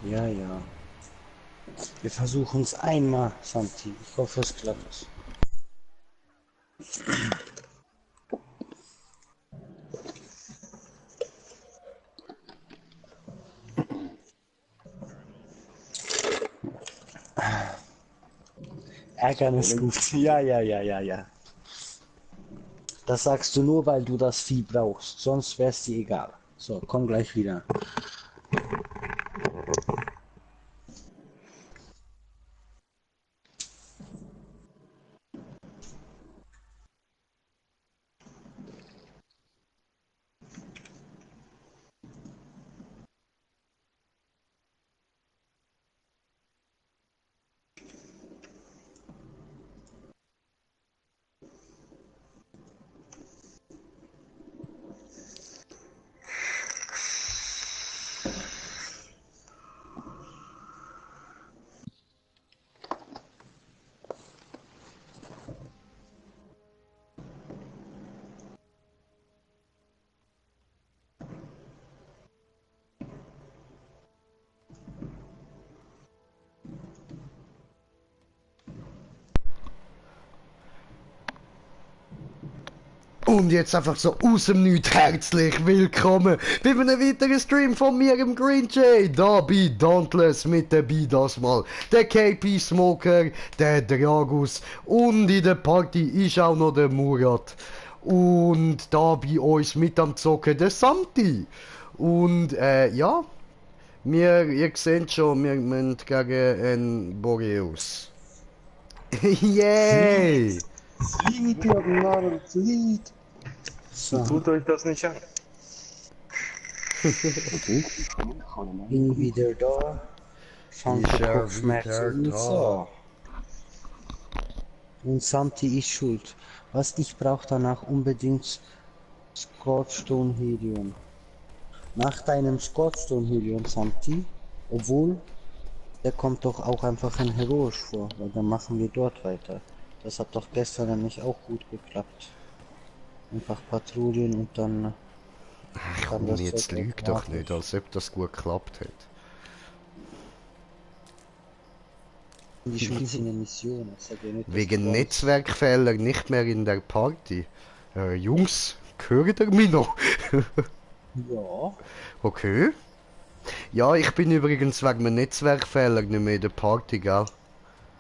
Ja, ja. Wir versuchen es einmal, Santi. Ich hoffe, es klappt. Ärgern ist gut. Ja, ja, ja, ja, ja. Das sagst du nur, weil du das Vieh brauchst. Sonst wär's dir egal. So, komm gleich wieder. Und jetzt einfach so aus dem Nichts herzlich willkommen bei einem weiteren Stream von mir, im Green Jay, da bei Dauntless, mit dabei das mal der KP Smoker, der Dragus und in der Party ist auch noch der Murat. Und da bei uns mit am Zocken der Santi. Und ja, ihr seht schon, wir müssen gegen einen Boreus. Yay! Flied, ihr Narren, flied! So, Tut euch das nicht an. bin wieder da. Fand Ist er Kopfschmerzen wieder und so. Und Santi ist schuld. Was ich brauche danach unbedingt Scorchstone Helium. Nach deinem Scorchstone Helium, Santi, obwohl, der kommt doch auch einfach in Heroisch vor, weil dann machen wir dort weiter. Das hat doch gestern nämlich auch gut geklappt. Einfach Patrouillen und dann Komm, das jetzt Zeug lüg doch automatisch. nicht, als ob das gut geklappt hat. Die schon seine Mission, ich sag ja nicht, dass Wegen du weißt. Netzwerkfehler nicht mehr in der Party. Jungs, hört ihr mich noch? Ja, Okay. Ja, ich bin übrigens wegen einem Netzwerkfehler nicht mehr in der Party, gell?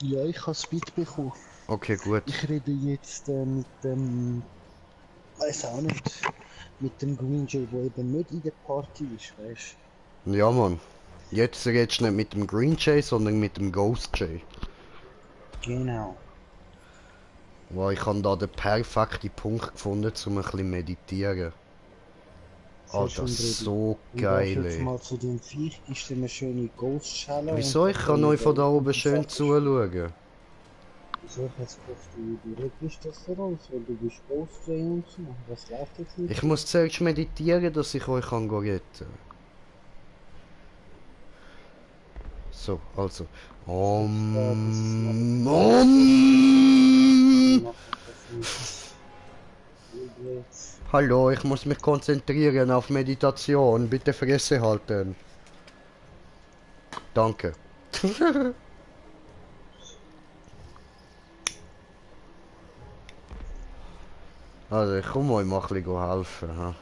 ja, ich habe Speed bekommen. Okay, gut. Ich rede jetzt mit dem, weiß auch nicht, mit dem Green Jay, der eben nicht in der Party ist, weißt Ja, Mann. Jetzt redest du nicht mit dem Green Jay, sondern mit dem Ghost Jay. du? Genau. Wow, ich habe da den perfekten Punkt gefunden, um ein bisschen meditieren. Sehr Alter, schön, Brady. so Und geil, darf jetzt ey. mal zu dem Viech, ist eine schöne Ghost-Schale. Wieso? Ich kann euch von da oben schön zuschauen. Wieso jetzt kommst du die Register raus, weil du bist Ghost Jay und so? Das läuft jetzt nicht. Ich muss zuerst meditieren, dass ich euch kann retten. So, also. Om. Hallo, ich muss mich konzentrieren auf Meditation. Bitte Fresse halten. Danke. Also, ich komme euch mal ein bisschen helfen. Ha?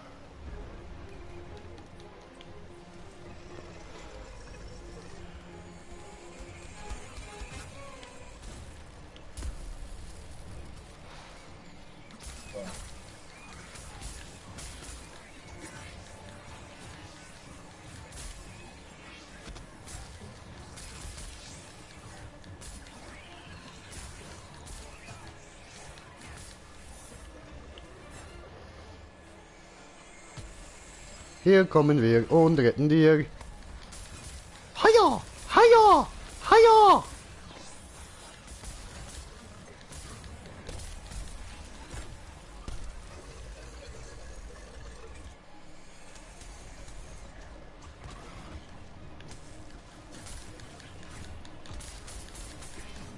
Hier kommen wir und retten dir. Haja! Haja! Haja!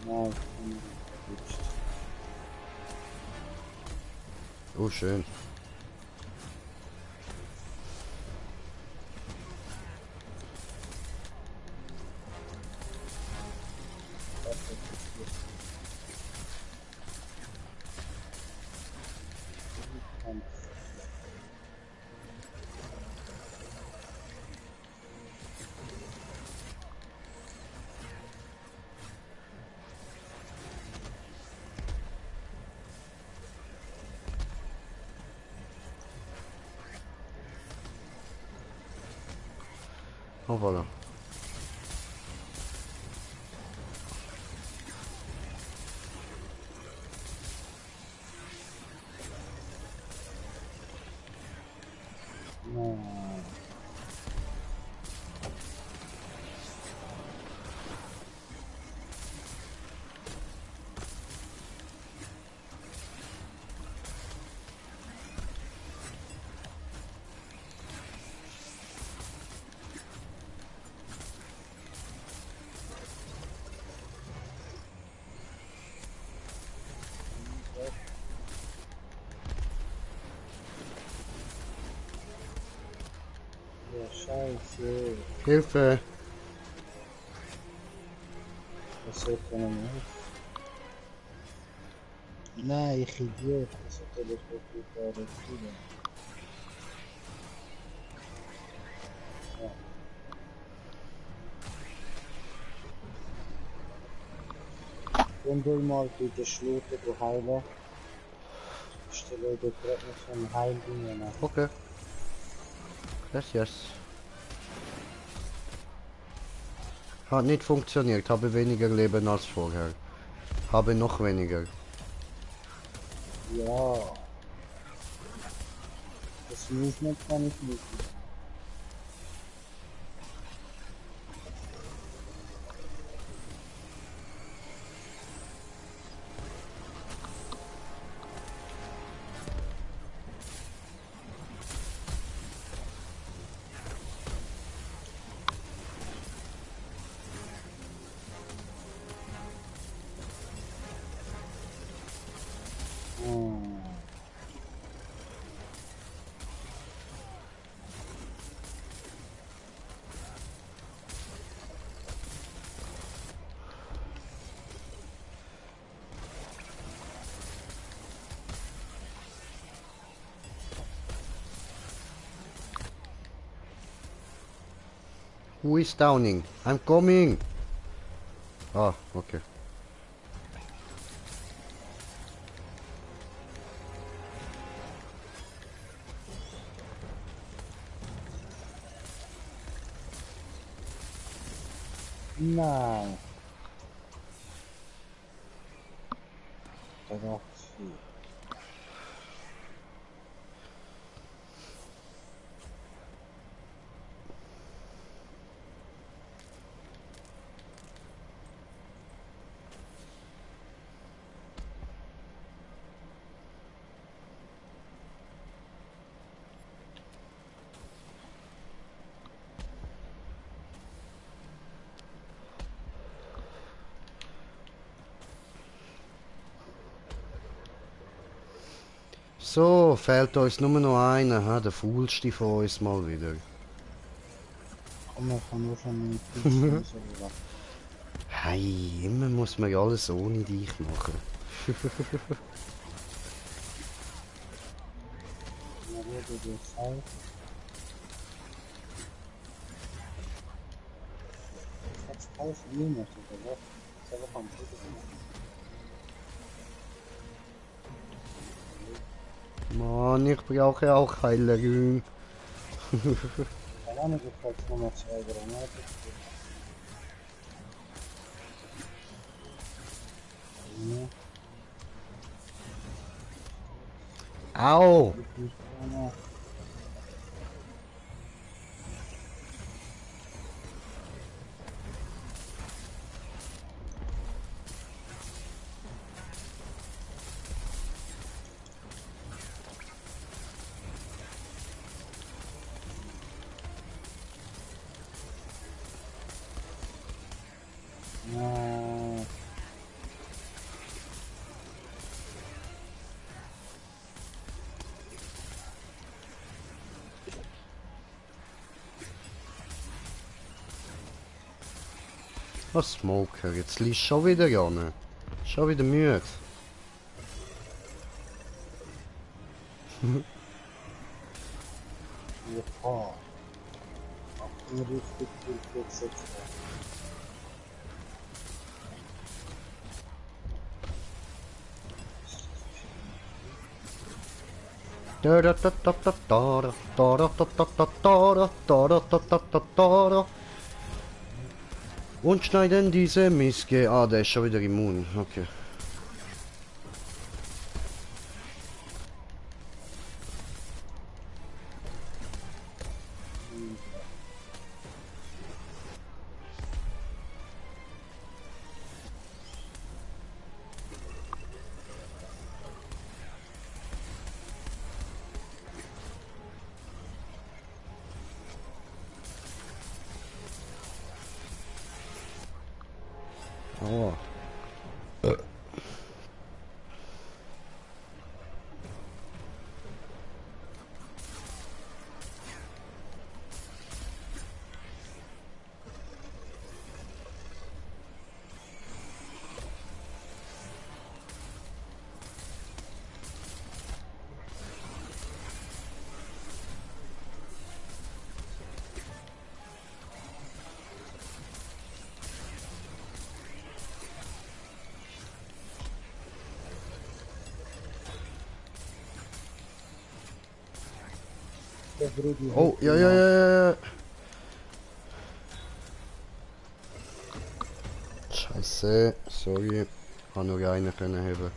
Ja, Oh, schön. Oh, voilà. Nein. Ja, scheiße. Hilfe! Was soll ich denn machen? Nein, ich Idiot. Das hat teleportiert da rüber. Ja. Und du mal bitte Schlute heilen. Ich stelle dir gerade noch so ein Heilding nach. Okay. Yes, yes. Hat nicht funktioniert, habe weniger Leben als vorher. Habe noch weniger. Ja. Das Movement kann ich nicht. Who is downing? I'm coming! Ah, okay. Nein. Da war viel. So, fehlt uns nur noch einer, ha? Der faulste von uns mal wieder. Komm, man kann nur schon mit Pizza so lachen. Hey, immer muss man ja alles ohne dich machen. Man würde dir zeigen. Ich hab's kaum niemand oder was? Das ist einfach am Telefon. Mann, ich brauche auch Heilerin. Keine Ahnung, ich hab's Nummer 2 Granaten. Ja, Au! ich nicht einer. Nein. Oh, Smoker, jetzt liest schon wieder an. Schon wieder müde. Ja. Ein richtig viel Prozent. Und schneiden diese Missge. Ah, der ist schon wieder immun. Okay. Aua. Der Brudi Oh, hilft ja, mir ja, auch. ja, ja. Scheiße, sorry. Kann nur einen können haben.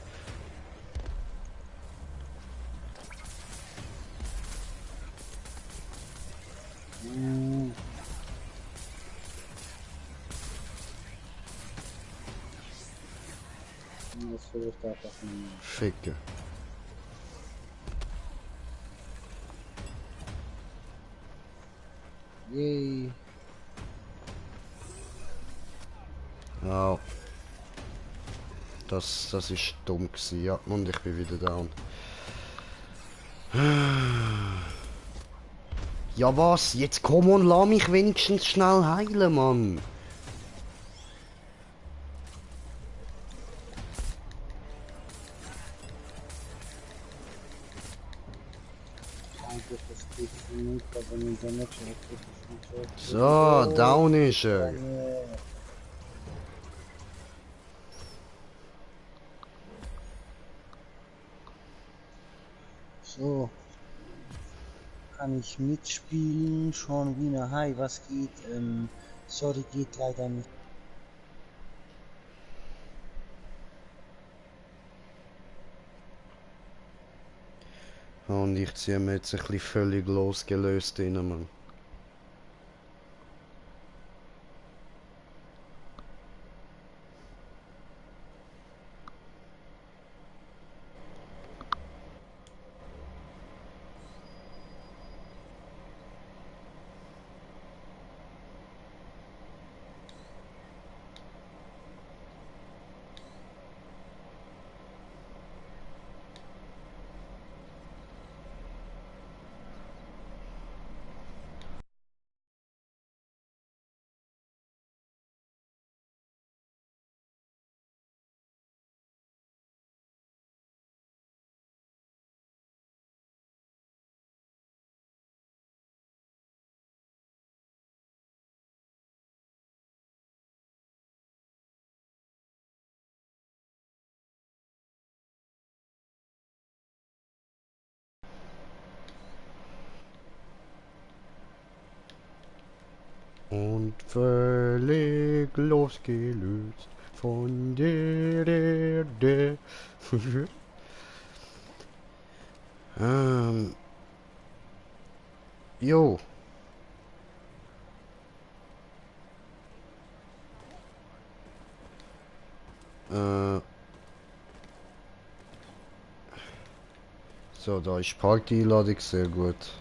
Mm, das hilft einfach nicht mehr. Ficken. Yay. Ja. Das ist dumm gewesen, ja. Und ich bin wieder down. Ja was? Jetzt komm und lass mich wenigstens schnell heilen, Mann. Eigentlich das geht nicht, aber mit der Match hat es nicht so. So, Oh, down ist er. Junge. So, kann ich mitspielen? Schon wieder. Hi, was geht? Sorry, geht leider nicht. Und ich ziehe mir jetzt ein bisschen völlig losgelöst rein, Mann. Und völlig losgelöst von der Erde. ähm, jo. Äh, so, da ist Party-Einladung, sehr gut.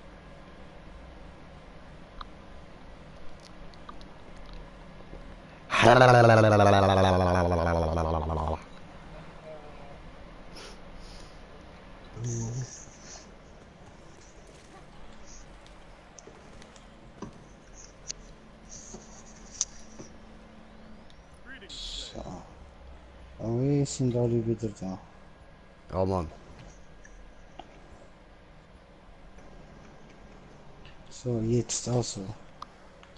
So, aber wir sind alle wieder da. Ja, Mann. So, jetzt also.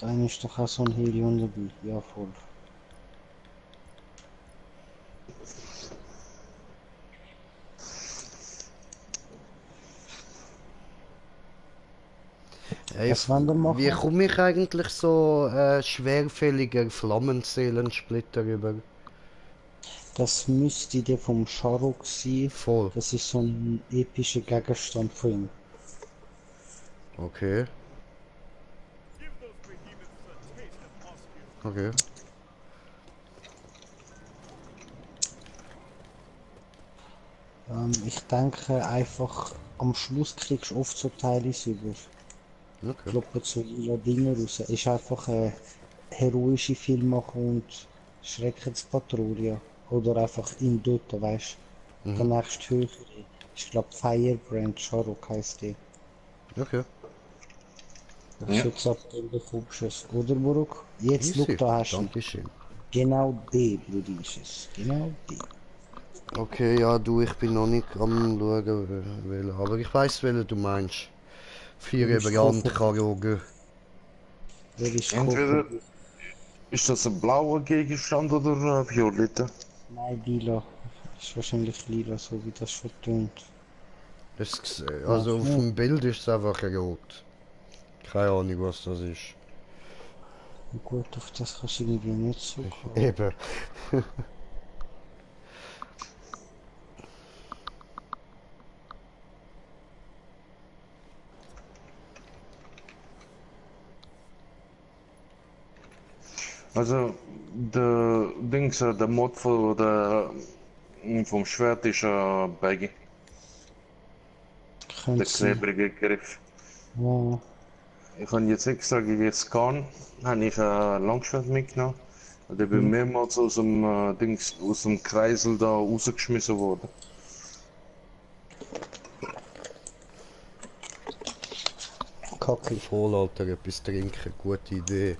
Deine ist doch auch so ein Helion dabei. Ja, voll. Ey, Was wollen wir machen? wie komme ich eigentlich so schwerfälliger Flammenseelensplitter über? Das müsste der vom Sharok sein. Voll. Das ist so ein epischer Gegenstand von ihm. Okay. Okay. Ich denke einfach, am Schluss kriegst du oft so Teile über. Okay. Kloppen so lila Dinge raus. Ist einfach eine heroische Filmmacher und Schreckenspatrouille. Oder einfach in dort, weißt du. Der nächste höhere. Ich glaube Firebrand Sharok heisst die. Okay. Ich Ja. schätze ab dem bekommst du es. Oder Buruk? Jetzt Easy. schau, da hast du ihn. Dankeschön. Genau die, Brudi, ist es. Genau die. Okay, ja, du, ich bin noch nicht am schauen, welchen. Aber ich weiss, welchen du meinst. Vier Du bist Brandkarogen. Wer ist Entweder Koffer? ist das ein blauer Gegenstand oder ein violetter. Nein, lila. Ist wahrscheinlich lila, so wie das schon tönt. Also auf Ja. dem Bild ist es einfach rot. Keine Ahnung, was das ist. Gut, auf das kannst du irgendwie nicht so kommen. Eben. Also, der Dings, der Mod vom Schwert ist Baggy. Der Könnte sein. klebrige Griff. Ja. Ich habe jetzt extra gegen Scan, habe ich ein Langschwert mitgenommen. Und ich bin mehrmals aus dem Dings, aus dem Kreisel da rausgeschmissen worden. Kacke. Voll, Alter, etwas trinken. Gute Idee.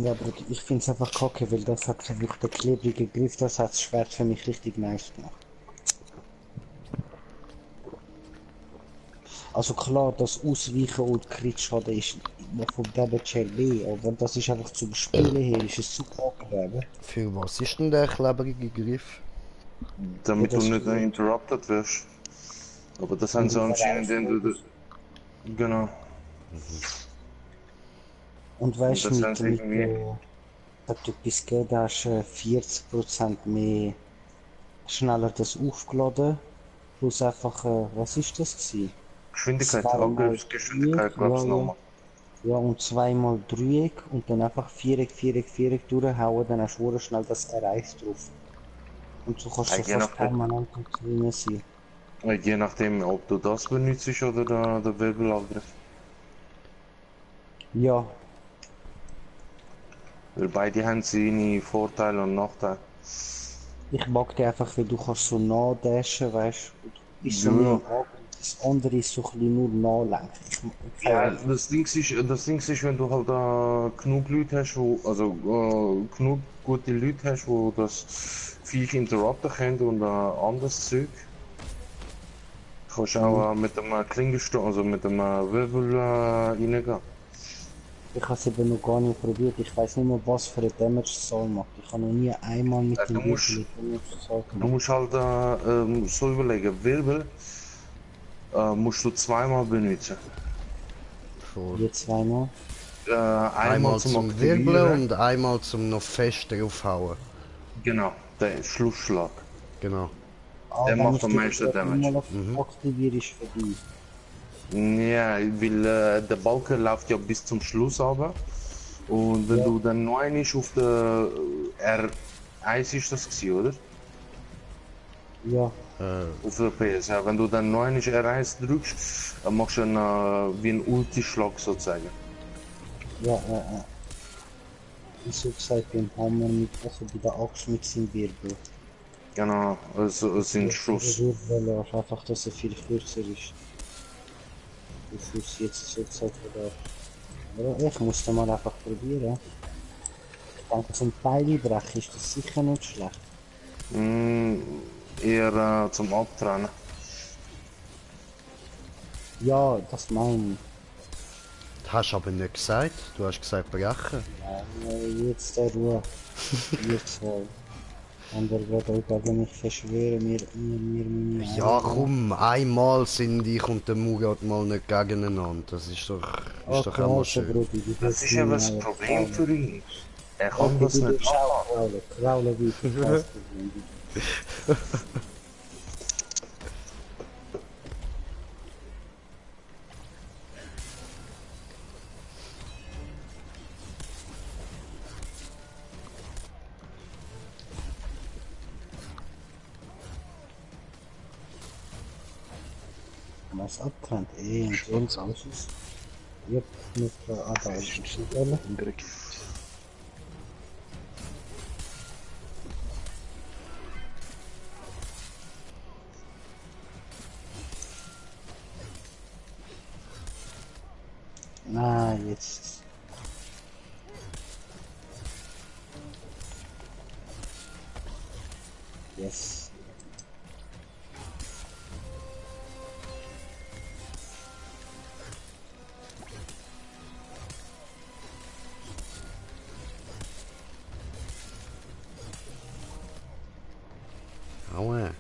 Ja, aber ich finde es einfach kacke, weil das hat für mich der klebrige Griff, das hat das Schwert für mich richtig nice gemacht. Also klar, das Ausweichen und Crit-Schaden ist vom Damage her weh, aber das ist einfach zum Spielen her, ist es super angenehm. Für was ist denn der klebrige Griff? Damit Ja, du das nicht stimmt. interrupted wirst. Aber das haben Und sie du anscheinend verreist Genau. Und weißt du, Das mit, haben sie mit irgendwie- dass du bis Geld hast, 40% mehr schneller das aufgeladen, plus einfach, was ist das gewesen? Geschwindigkeit, Zweimal Angriffsgeschwindigkeit, glaubst du ja, ja. nochmal. Ja, und zweimal Dreieck und dann einfach Viereck durchhauen, dann hast du schnell das R1 drauf. Und so kannst du Ja, je fast nachdem. permanent am Trainieren sein. Je nachdem, ob du das benutzt oder der Wirbelangriff. Ja, Weil beide haben seine Vorteile und Nachteile. ich mag die einfach, weil du kannst so nah dashen, weißt du. Du bist so Ja. mehr im Haken. Das andere ist so ein bisschen nur nachlenken. Ja, das Ding ist, wenn du halt genug Leute hast, genug gute Leute hast, wo das Viech interrupten können und anderes Zeug, kannst du auch mit dem Klingelstoß, also mit dem Wirbel reingehen. Ich habe es eben noch gar nicht probiert. Ich weiß nicht mehr, was für eine Damage-Zahl macht. Ich habe noch nie einmal mit Ja, dem du musst- Wirbel eine Damage-Zahl Du gemacht. musst halt so überlegen, Wirbel musst du zweimal benutzen. Voll. Je zweimal. Einmal zum Wirbeln Aktivieren, und einmal zum noch fest draufhauen. genau, der Schlussschlag. Genau. Ah, Der dann macht musst am du meisten den Damage. einmal aktivieren ist für dich. Ja, weil der Balken läuft ja bis zum Schluss aber. Und wenn Ja. du dann noch einmal auf der R1 ist das gewesen, oder? Ja, Auf der PS, ja. Wenn du dann noch einmal R1 drückst, dann machst du einen, wie einen Ultischlag sozusagen. ja. Ich so gesagt beim Hammer mit, also bei der Axt mit seinem Wirbel. Genau, also es sind Schuss. Wirbel ist einfach, dass er viel kürzer ist. Bevor es jetzt so gesagt wird. Aber ich muss den mal einfach probieren. Ich denke, zum Teile brechen ist das sicher nicht schlecht. Eher zum Abtrennen. Ja, das meine ich. Das hast du aber nicht gesagt. Du hast gesagt brechen. Ja, jetzt der Ruhe. Jetzt wohl. Und er wird auch gegen mich verschwören, mir meine Ja, Eier. komm, einmal sind ich und der Murat mal nicht gegeneinander. Das ist doch Okay, auch mal also schön. Brudi, du Das wirst ist ja meine das Eier Problem kraulen. für ihn. Er kann Okay, das du nicht darfst auch machen. kraulen. Kraulen weiter, kein Problem. Was abtrennt? Und sonst aus ist. Yep, mit der Ada ist ein Schiedele. Na, jetzt. Yes. Aua.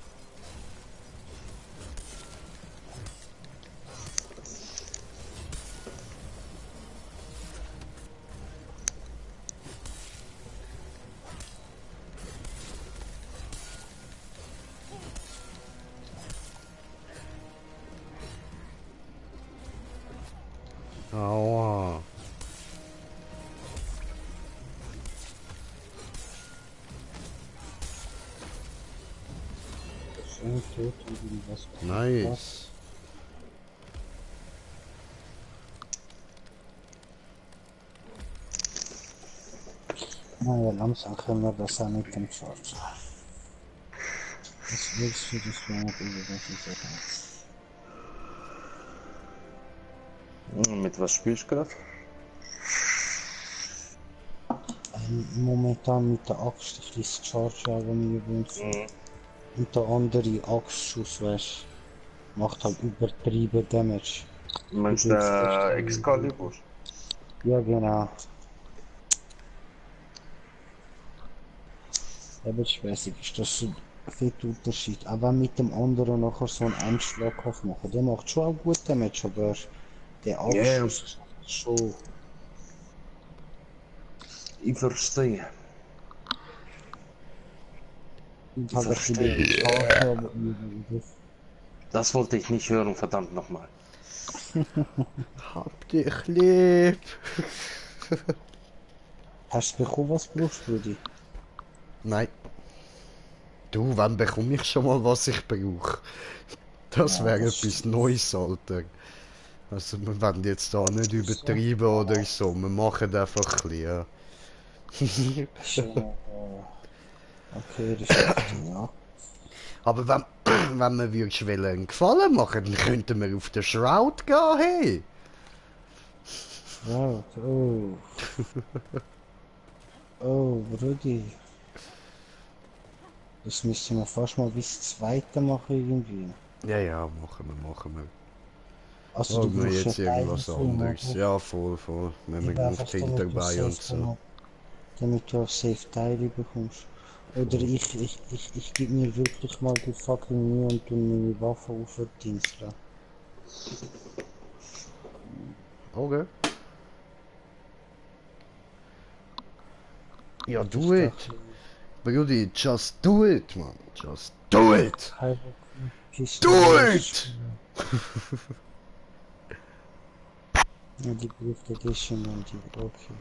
Aua. Schön tot und irgendwas. Nice. Naja, langsam können wir das auch mit dem Charge. Was willst du, dass wir nicht über das sagen? Mit was spielst du gerade? Momentan mit der Axt, ich lese Charge auch, wenn ich gewöhnt. Und der andere Axtschuss, weißt macht halt übertrieben Damage. Meinst Du du willst echt Excalibur? Ja, genau. Aber schwierig ist das ein fetter Unterschied. Aber mit dem anderen nachher so einen Einschlag kannst machen. Der macht schon auch gut Damage, aber der Ja, ja, Abschuss ist schon. ich verstehe. Und Ich halt ein verstehe. bisschen Charge, aber das. Das wollte ich nicht hören, verdammt nochmal. Hab dich lieb. Hast du bekommen, was du brauchst, Brudi? Nein. Du, wann bekomme ich schon mal, was ich brauche? Das Ja, wäre das etwas Neues, Alter. Also, wir wollen jetzt da nicht übertreiben oder so. Wir machen einfach ein bisschen, ja. Okay, Respekt, ja. Aber wenn, wenn wir würdest wollen einen Gefallen machen, dann könnten wir auf den Shroud gehen, hey. Wow, oh. Oh, Brudi. Das müsste man fast mal bis zweite machen irgendwie. Ja, ja, machen wir. Also du Schauen wir brauchst ja jetzt Teile irgendwas davon, anderes. oder? Ja, voll, voll. Wenn Ja, wir auf einfach die damit du Hinterbei safe und so. damit du auch safe Teile bekommst. Oder Voll. ich gebe mir wirklich mal die fucking Mühe und tu meine Waffe aufverdiensten. Okay. Ja, Und ich do it. dachte, Brudi, just do it, man. Just do it. kein Bock, Do Pistole it! ja, die Gift Edition und die, okay.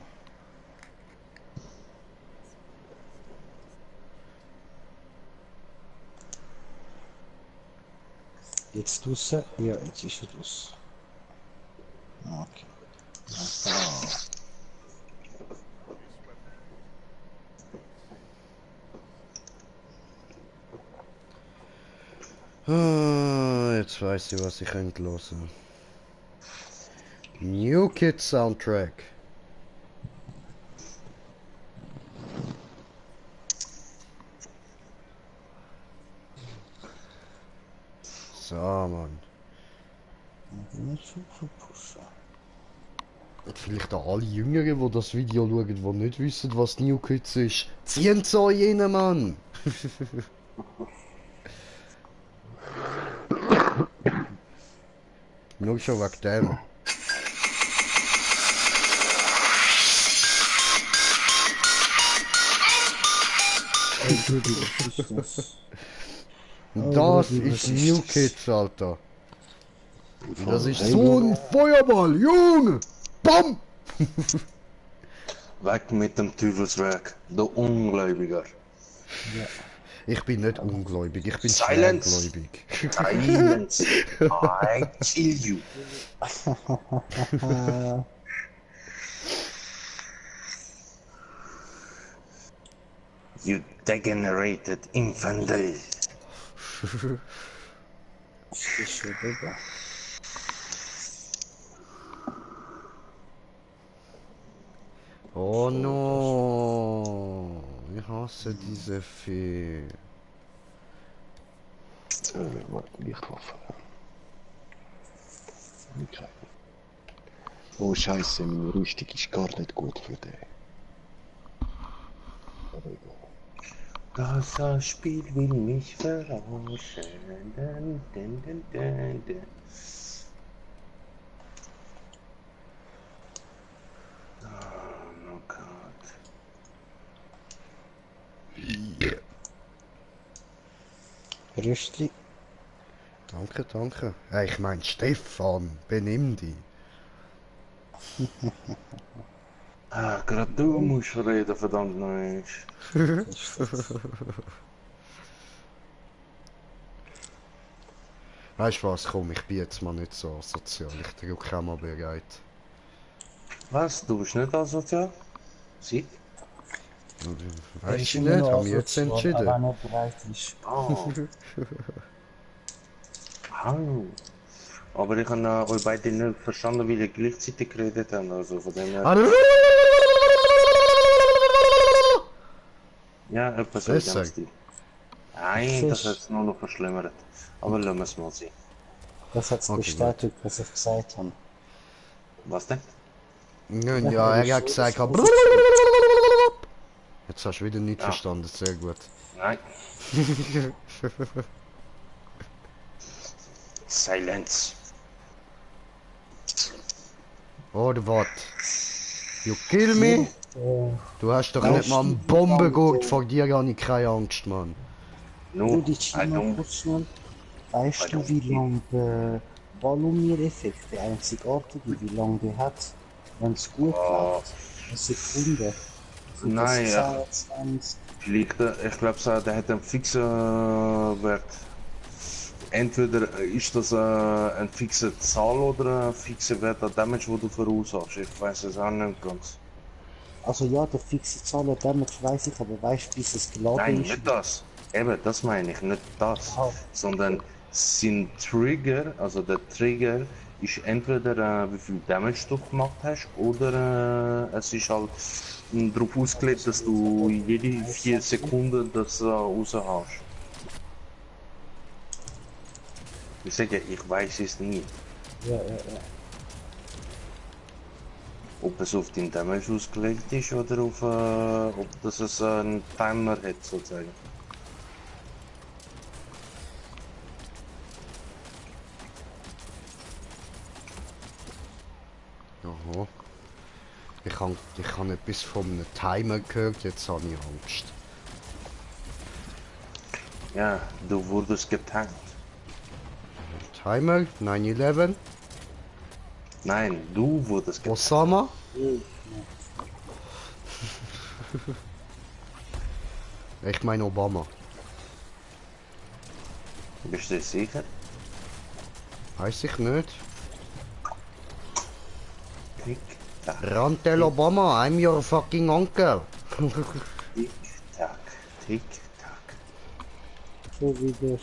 Jetzt draussen? Ja, jetzt ist er draus. Okay. Ah, jetzt weiß ich, was ich könnte hören. New Kid Soundtrack. So, Mann. Den nicht so pushen. Vielleicht auch alle Jüngeren, die das Video schauen, die nicht wissen, was New Kids ist. Ziehen sie euch rein, Mann! Nur schon wegen dem. Ey, Brudi, was ist das? Und Oh, das Brudi, ist was ist New das? Kids, Alter. Das ist Hey, so ein Feuerball, Junge! Bam! Weg mit dem Teufelswerk, du Ungläubiger. Ja. Ich bin nicht ungläubig, ich bin Silence! schwergläubig. Silence! I kill you! You degenerated infidel! Was ist schon, Digga? Oh no! Ich hasse diese Fee. Lichtwaffe. Okay. Oh Scheiße, meine Rüstung ist gar nicht gut für den. Aber egal. Das Spiel will mich verarschen. Dun, dun, dun, dun, dun. Oh Gott. Rüstli? Danke, danke. Hey, ich mein Stefan, benimm dich. Ah, gerade du musst reden, verdammt noch. Weißt du was, komm, ich bin jetzt mal nicht so sozial. Ich drücke auch mal bereit. Was? Du bist nicht asozial? Sie? Weiß ich immer nicht, noch haben wir jetzt asozial, entschieden. aber nicht bereit ist. Oh. Hallo. Aber ich habe euch beide nicht verstanden, wie ihr gleichzeitig geredet habt. Also von dem her. Ja, etwas so in Besser. dem Stil. Nein, das hat es nur noch verschlimmert. Aber lassen wir es mal sehen. Das hat's Okay, bestätigt, was ich gesagt habe. Was denn? Ja, er hat gesagt, jetzt hast du wieder nicht verstanden, sehr gut. Nein. Silence. Oder was? You kill me? Du hast doch nicht mal einen Bombengurt, vor dir habe ich keine Angst, Mann. No, Brudi, I chill mal don't. kurz schnell. Weißt I du, don't wie kill. lange der Volumier-Effekt, der einzigartige, wie lange der hat, wenn es gut läuft? Eine Sekunde. Sind das Nein, 22? vielleicht, ich glaube, der hat einen fixen Wert. Entweder ist das eine fixe Zahl oder ein fixer Wert an Damage, wo du verursachst. Ich weiß es auch nicht ganz. Also ja, der fixe Zahl der Damage weiß ich, aber weißt du, bis es geladen Nein, ist? nicht das. Eben, das meine ich, nicht das. Ah. Sondern sein Trigger, also der Trigger, ist entweder wie viel Damage du gemacht hast oder es ist halt darauf ausgelegt, dass du jede 4 Sekunden das raus hast. Ich sage, ich weiß es nicht. Ja. Ob es auf den Damage ausgelegt ist oder auf, ob das es einen Timer hat, sozusagen. Aha. Ich hab etwas von einem Timer gehört, jetzt habe ich Angst. Ja, du wurdest getimed. Timer, 9/11, Nein, du wurdest getimed. Osama. Ich meine Obama. Bist du sicher? Weiß ich nicht. Tick, tack, Rantel Obama, I'm your fucking uncle. tick, tack, tick, tack. So wie das.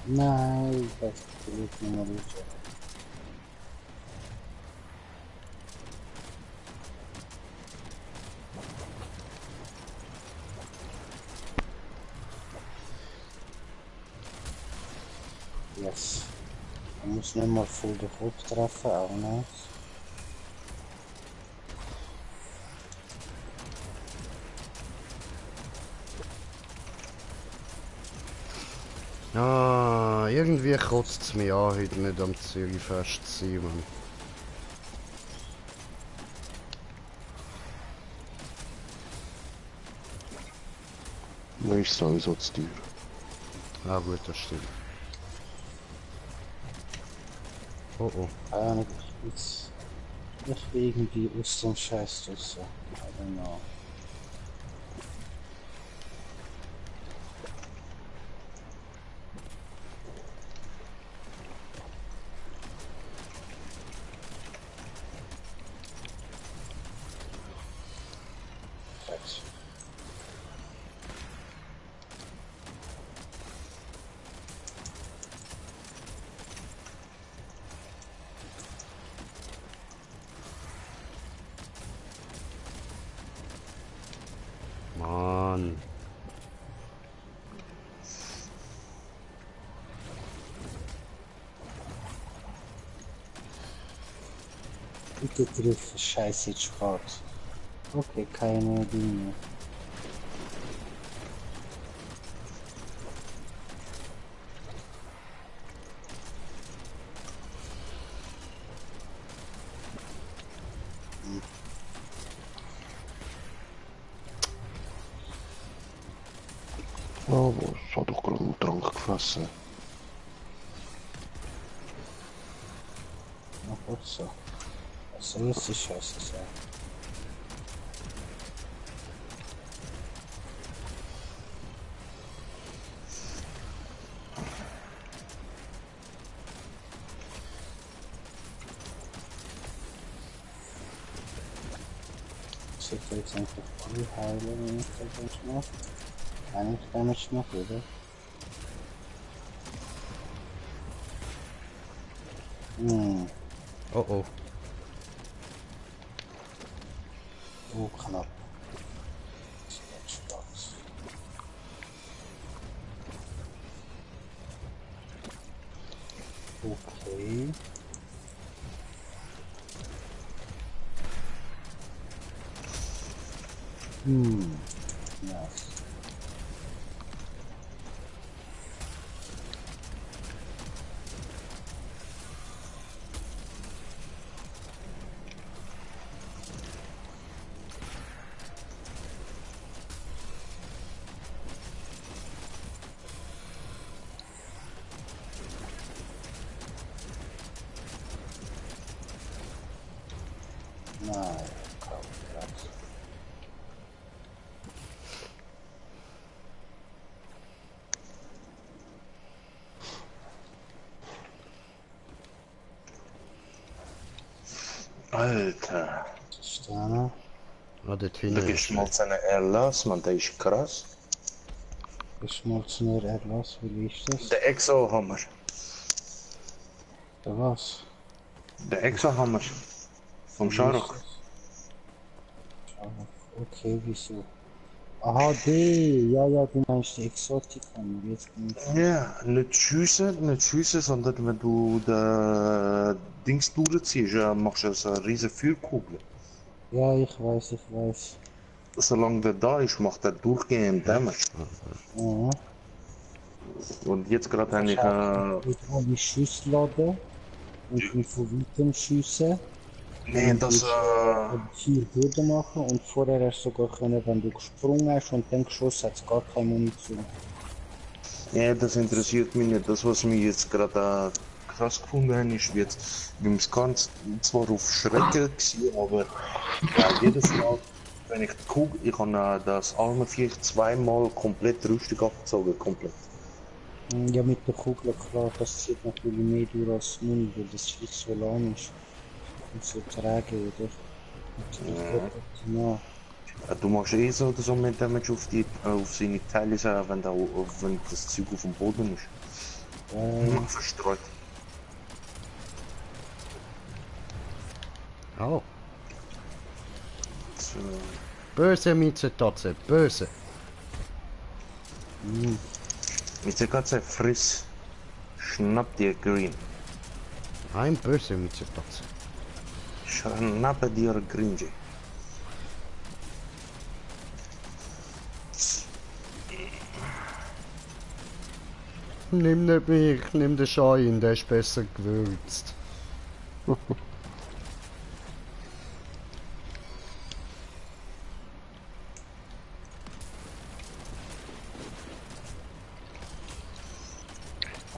Nein, das ist nicht mehr richtig. Yes. Man muss nicht mal voll den Kopf treffen, auch nice. Ah, irgendwie kotzt es mich an, heute nicht am Zürichfest zu sein, Mann. Man ist sowieso zu teuer. Ah gut, das stimmt. Oh oh. Ah, ich bin irgendwie aus dem Scheiß raus. I don't know. Fett. Mann. Bitte triff Scheiße jetzt spart. Okay, keine Dinge. Oh, ich hab doch gerade einen Trank gefressen. Na gut so. Was soll jetzt die Scheiße sein? Ich sollte jetzt einfach voll heilen, wenn ich das mache. Kann ich damit noch, oder? Hm, Oh oh. oh knapp. Das wird Spaß. Okay. Nice. Nein, kaum Platz. Alter, Sterne. Ah, dort der hinten ist geschmolzene Erlass, man, der ist krass. Geschmolzener Erlass, wie ist das? Der Exo-Hammer. Der was? Der Exo-Hammer. Vom Wie ist Scharok. das? Schau. Okay, wieso? Aha, die. Ja, ja, du meinst die Exotika. Jetzt bin ich. Ja, nicht schiessen, sondern wenn du den Dings durchziehst, machst du so eine riesen Feuerkugel. Ja, ich weiß. Solange der da ist, macht er durchgehend Damage. Ja. Und jetzt gerade habe Kannst ich auch mit alle Schüsse laden und dann von weitem schiessen. nee, Und das, musst, 4 Böden machen und vorher hast du sogar können, wenn du gesprungen hast und dann geschossen hast, gar keine Munition. ja, das interessiert mich nicht. Das, was mich jetzt gerade krass gefunden habe, ist jetzt, beim Scan zwar auf Schrecken gewesen, aber jedes Mal, wenn ich die Kugel, ich habe das arme Viech zweimal komplett Rüstung abgezogen, komplett. Ja, mit der Kugel, klar, das zieht natürlich mehr durch als Muni, weil das Viech so lang ist und so träge, oder? Natürlich dort optimal. Du machst eh so oder so mehr Damage auf auf seine Teile, wenn das Zeug auf dem Boden ist. Verstreut. Oh. So. Böse Mieze-Tatze, böse. Mit der ganzen Friss. Schnapp dir Green. Ein böse Mitzeplatz. Schnappe dir Gringe. Nimm nicht mich, nimm den Schein, der ist besser gewürzt.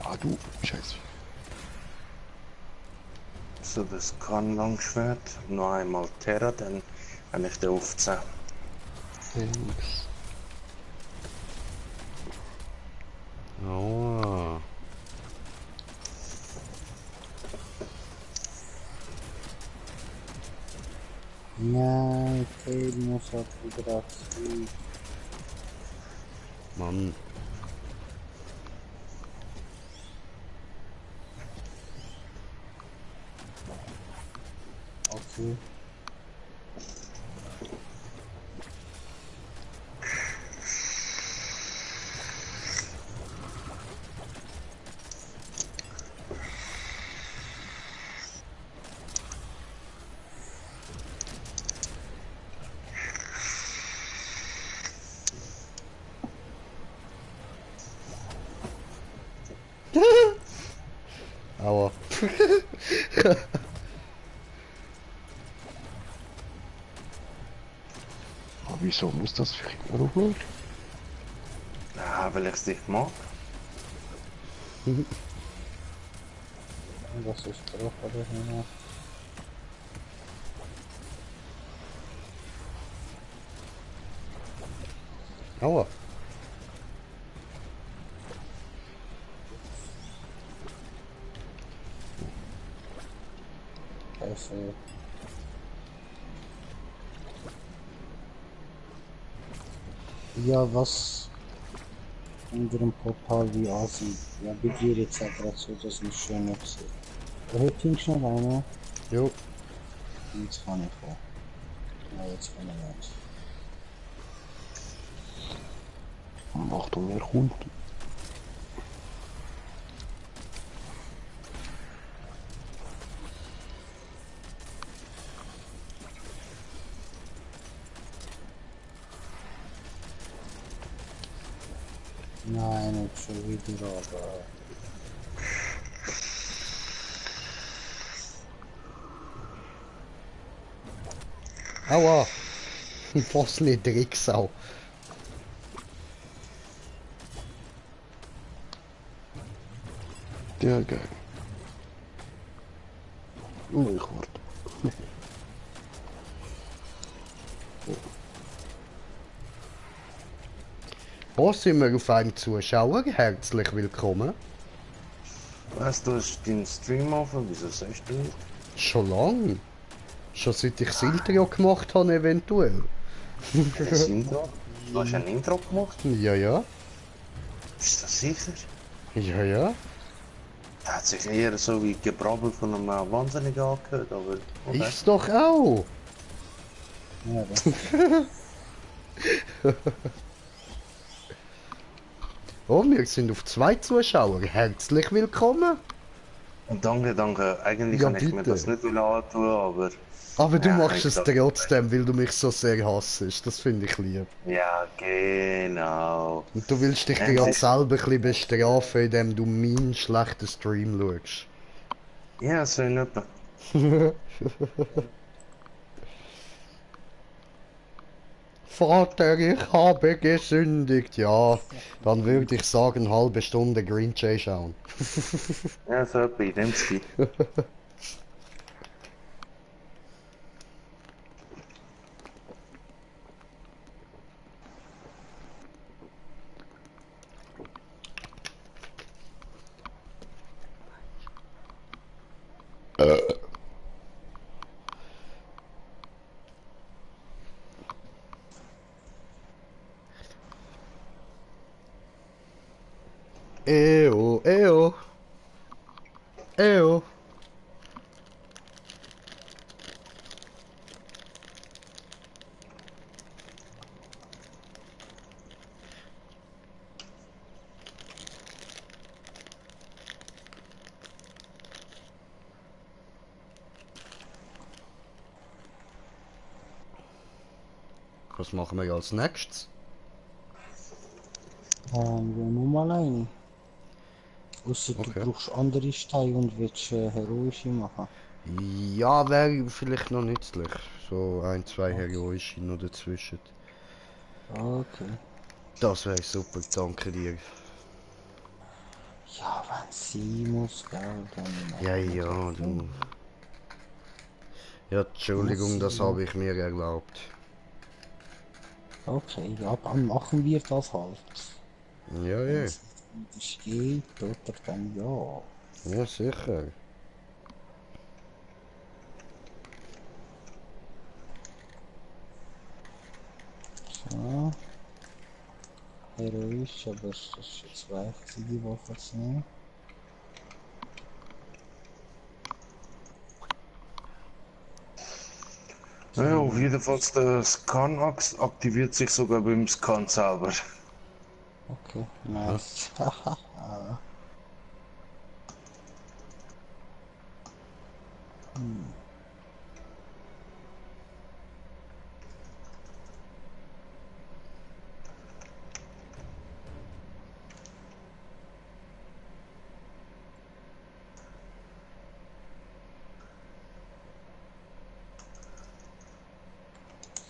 Ah du, scheiße. So, das kann Langschwert. Noch einmal Terra, dann kann ich den auf 10. Thanks. Oh. Nein, Tail muss halt wieder zurück. Mann. Okay. Aua. Aber wieso muss das für immer aufnehmen? Ja, weil ich es nicht mag. Das ist drauf oder nicht? Aua. Also. Ja, was unter dem Portal wie aussieht. Ja, bei dir jetzt auch gerade so, dass ich schön noch sehe. Da hört ihn schnell einer. Jo. Jetzt kann ich vor. Ja, jetzt kann ich nicht. Achtung, er kommt. Nein, nicht schon wieder, aber. Aua. Was nicht Drecksau. Der geil. Oh, ich warte. Wo sind wir auf einen Zuschauer? Herzlich willkommen. Weißt du, hast deinen Stream offen? Wieso sagst du nicht? Schon lang. Schon seit ich das Intro gemacht habe, eventuell. Das Intro? Du hast ein Intro gemacht? Ja, ja. Ist das sicher? Ja, ja. Das hat sich eher so wie Gebrabbel von einem Wahnsinnigen angehört, aber... Okay. Ist's doch auch. Ja, das Oh, wir sind auf 2 Zuschauer. Herzlich willkommen. Und danke, danke. Eigentlich Ja, kann ich mir bitte. das nicht antun, aber... Aber du Ja, machst ich es sag- trotzdem, weil du mich so sehr hassest. Das finde ich lieb. Ja, genau. Und du willst dich Ja, gerade es ist- selber ein bisschen bestrafen, indem du meinen schlechten Stream schaust. Ja, so in etwa. Vater, ich habe gesündigt. Ja, dann würde ich sagen, halbe Stunde Green Jay schauen. Ja, so etwa in dem Stil. Eo, eo. Eo. Was machen wir als nächstes? Ja, nur mal eine. Ausser du Okay. brauchst andere Steine und willst heroische machen. Ja, wäre vielleicht noch nützlich. So ein, zwei heroische noch dazwischen. Okay. Das wäre super, danke dir. Ja, wenn sie muss, gell, dann Ja, machen wir ja, das. du. Ja, Muss Entschuldigung, sie, das ja. habe ich mir erlaubt. Okay, ja, dann machen wir das halt. Ja, Wenn ja. es nicht geht, oder dann ja. Ja, sicher. So, heroisch, aber das ist jetzt die Woche zu nehmen. Ja, auf jeden Fall, der Scan aktiviert sich sogar beim Scan selber. Okay, nice.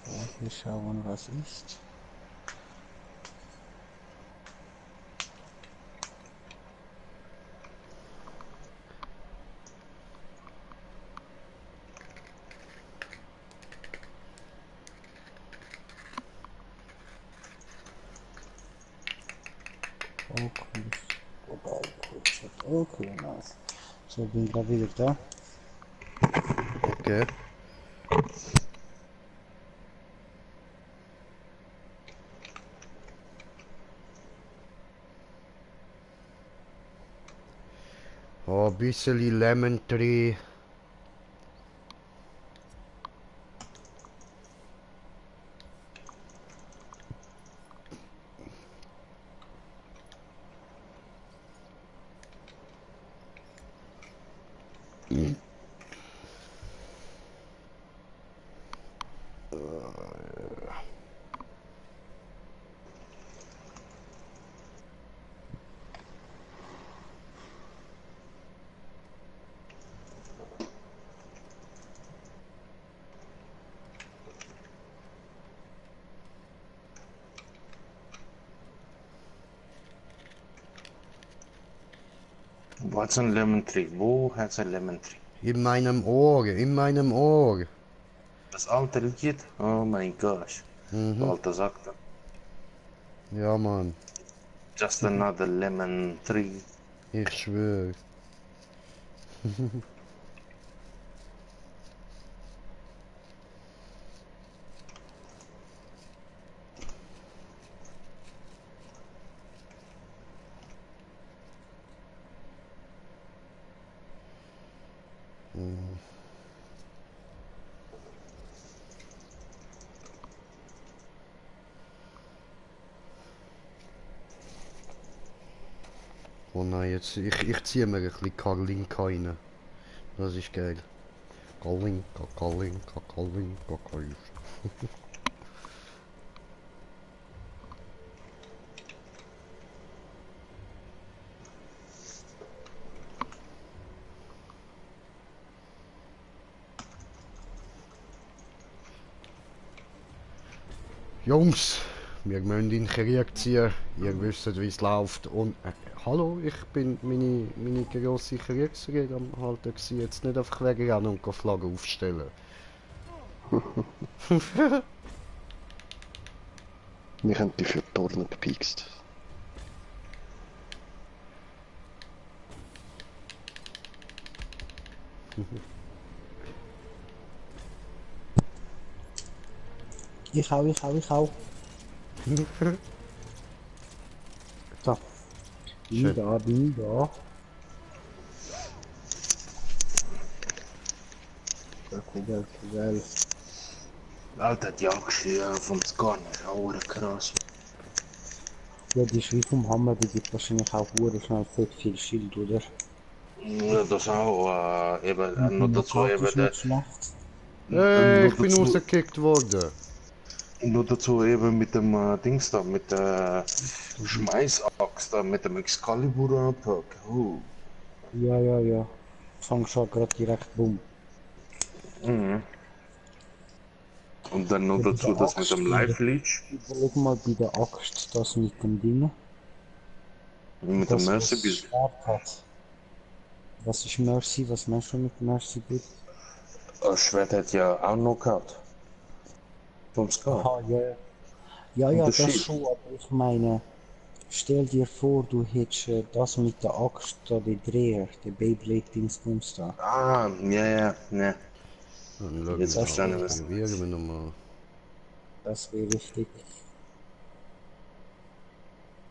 So, wir schauen, was ist. Okay, nice. So, bin gerade wieder da. Okay. Oh, ein bisschen Lemon Tree. Was ein Lemon Tree? Wo hat es ein Lemon Tree? In meinem Ohr, in meinem Ohr. Das alte Lied? Oh mein Gott. Du Mhm. alter Sack. Ja, Mann. Just another lemon tree. Ich schwöre. Oh nein, jetzt, ich ziehe mir ein bisschen Karolinka rein. Das ist geil. Karolinka, Karolinka, Karolinka, Karolinka. Jungs, wir müssen in den Krieg ziehen. Ihr wisst, wie es läuft. Und hallo, ich bin meine grosse Kriegsrede am Halten gewesen. Jetzt nicht einfach wegrennen und Flagge aufstellen. Wir haben die für die Turnen gepikst. Ich hau. So, Schön. bin da. Geil. Alter, die Jagdschüre vom Scan ist auch krass. Ja, die Schrift vom Hammer, die gibt wahrscheinlich auch hure schnell fett viel Schild, oder? Ja, das auch, eben, noch dazu Karte eben ist der, nicht schlecht. Hey, noch ich bin dazu, rausgekickt worden. Nur dazu eben mit dem Dings da, mit der Schmeißaxt da, mit dem Excalibur Perk. Ja, ja, ja. Fang schon gerade direkt bumm. Mhm. Und dann noch Ja, bei der dazu das mit Axt, dem Life Leech, überleg mal bei der Axt das mit dem Ding. mit dem Das, Mercy was Bild. Schwert hat. Was ist Mercy? Was meinst du mit Mercy Bit? Das Schwert hat ja auch Knockout. Vom Scar. Aha, ja. Ja, Und ja, das das Shield. schon, aber ich meine, stell dir vor, du hättest das mit der Axt da, den Dreher, der Beyblade-Dingsbums da. Ja, ja, ne. Dann schauen Jetzt wir Das mal, wäre verstanden was wir es. aktivieren wir nochmal. richtig.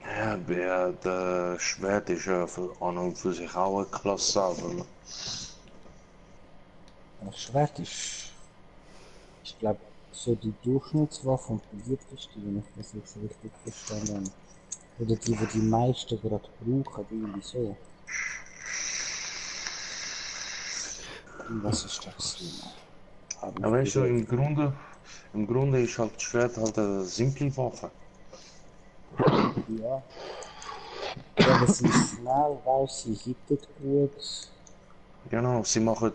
Ja, der Schwert ist ja an und für sich auch eine Klasse selber. Das Schwert ist, ich glaube, so die Durchschnittswaffe und beliebteste, wenn ich das jetzt richtig verstanden habe. Oder die, die meisten gerade brauchen, irgendwie so. Was ist das hier? Habe Aber ich weißt du, gehört. im Grunde ist halt das Schwert halt eine simple Waffe. Ja. Ja, aber sie ist schnell, weißt sie hittet gut. Genau, sie machen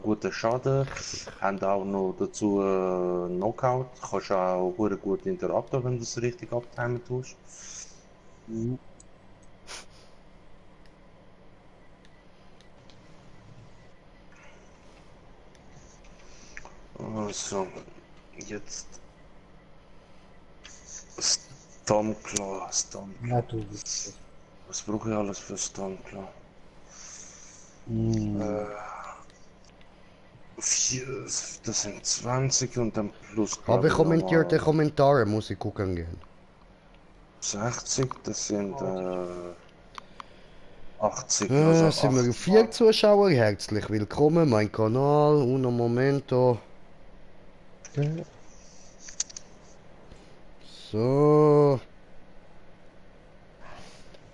guten Schaden, haben auch noch dazu Knockout. Kannst auch hure gut interakten, wenn du es richtig abtimen tust. Mhm. Also, jetzt Stormclaw, Na Stormclaw. du Wichser. Was brauche ich alles für Stormclaw? Mhm. Vier, das sind 20 und dann plus, Habe glaube ich, kommentierte nochmal Kommentare, muss ich gucken gehen. 60, das sind 80, also Sind wir 8 vier mal. Zuschauer? Herzlich willkommen, mein Kanal. Uno momento. So.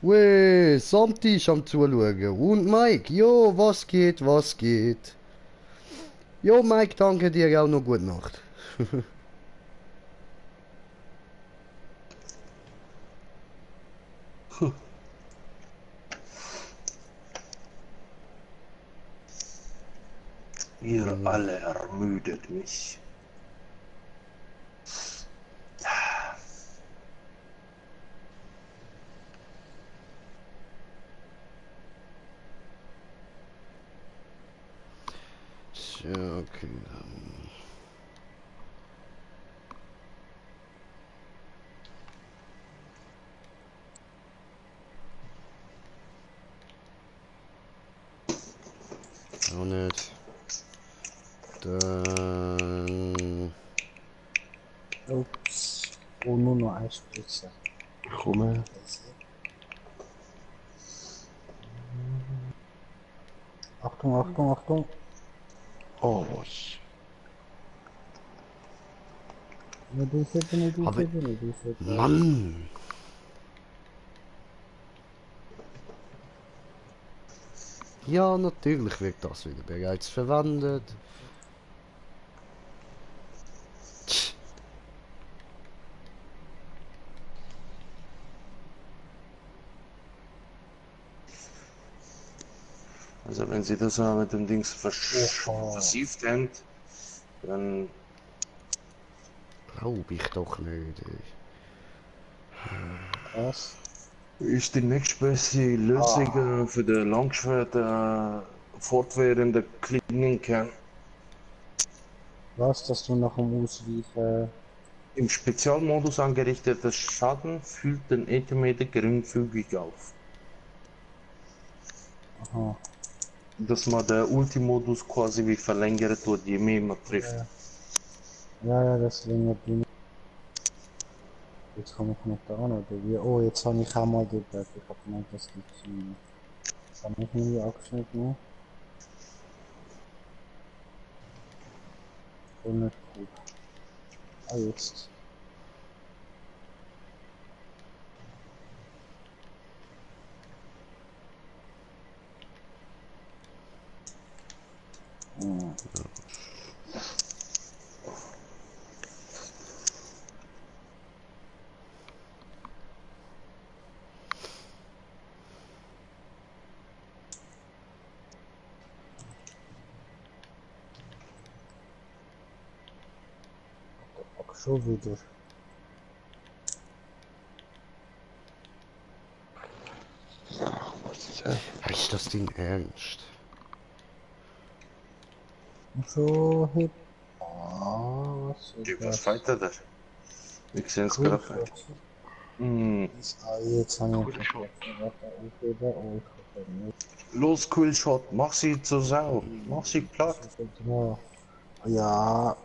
Weh, Samti ist am Zuschauen. Und Mike, jo, was geht, was geht? Jo, Mike, danke dir auch noch gute Nacht. Ihr alle ermüdet mich. So, okay. Auch nicht. Dann. Ups. Oh, nur noch ein Spritzer. Komme. Achtung, Achtung, Achtung. Oh, was? Nicht aufheben, nicht Aber. aufheben, nicht aufheben. Mann! Ja, natürlich wird das wieder bereits verwendet. Tch. Also wenn sie das mit dem Dings Oha. versieft haben, dann Glaub ich doch nicht. Was? ist die nächstbeste Lösung für den Langschwert fortwährende Klingen kann. Was, dass du nach dem Ausweichen... Im Spezialmodus angerichteter Schaden füllt den Atometer geringfügig auf. Aha. Dass man der Ultimodus quasi wie verlängert wird, je mehr man trifft. Ja, ja, ja, das längert die nicht. Jetzt komme ich nicht an, oder wie? Oh, jetzt habe ich auch mal dort. Ich habe gemeint, das gibt's nicht mehr. Kann ich nie abgeschnitten? Voll nicht cool. Ah, jetzt. Hm. Schon wieder. Was ist das? Ist das dein Ernst? So hip. Ah, was Die, ist was das? fällt da? Ich sehe es Cool, gerade nicht. Hm. Jetzt habe ich aufgeben. Oh, ich hoffe nicht. Los, Quillshot, mach sie zur Sau. Mach sie platt. Ja,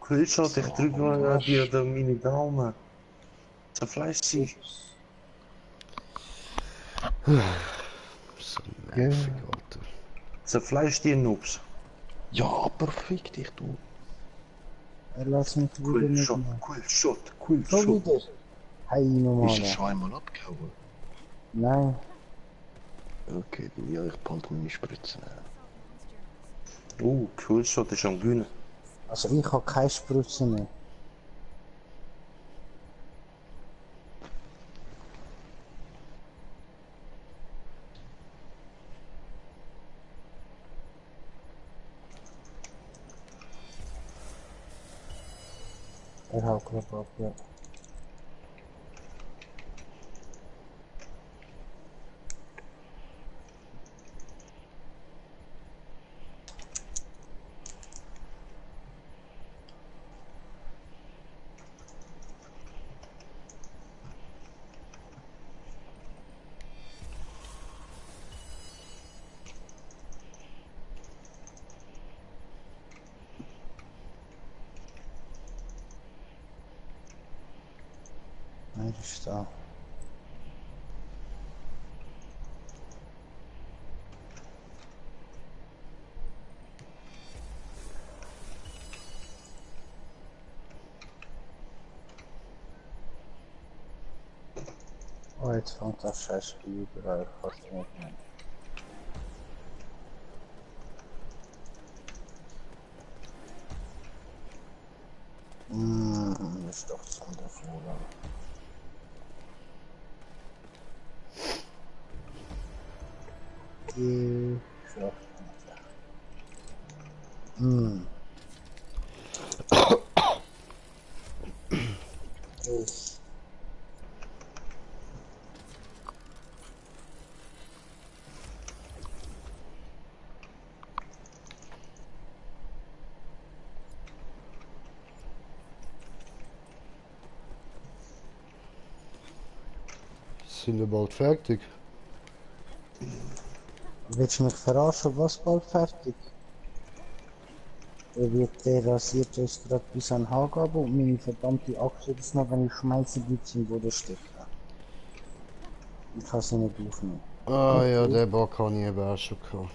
Quillshot, ich drück mal Arsch. dir da meine Daumen. Zerfleisch sie. ups. So nervig, Alter. Zerfleisch die Noobs. Ja, aber fick dich, du. Er lässt mich wieder nicht Quillshot, mehr. Quillshot, Schon Quillshot. wieder? Hey, Ist normal. er schon einmal abgehauen? Nein. Okay, dann ja, ich behalte meine Spritzen. Quillshot ist am Gewinnen. Also ich habe keine Spritze mehr. Er hat gerade ab, ja. Er ist da. Oh, jetzt fängt das scheiß Spiel überall fast nicht mehr. Ist doch zu wundervoll. Die Schlacht. Ich. Sind wir bald fertig? Willst du mich verarschen? Was bald fertig? Er wird der rasiert uns gerade bis an den Haargabe und meine verdammte Achse ist noch, wenn ich schmeiße, bleibt sie im Boden stecken. Ich kann sie nicht aufnehmen. Ah ja, der Bock habe ich eben auch schon gehabt.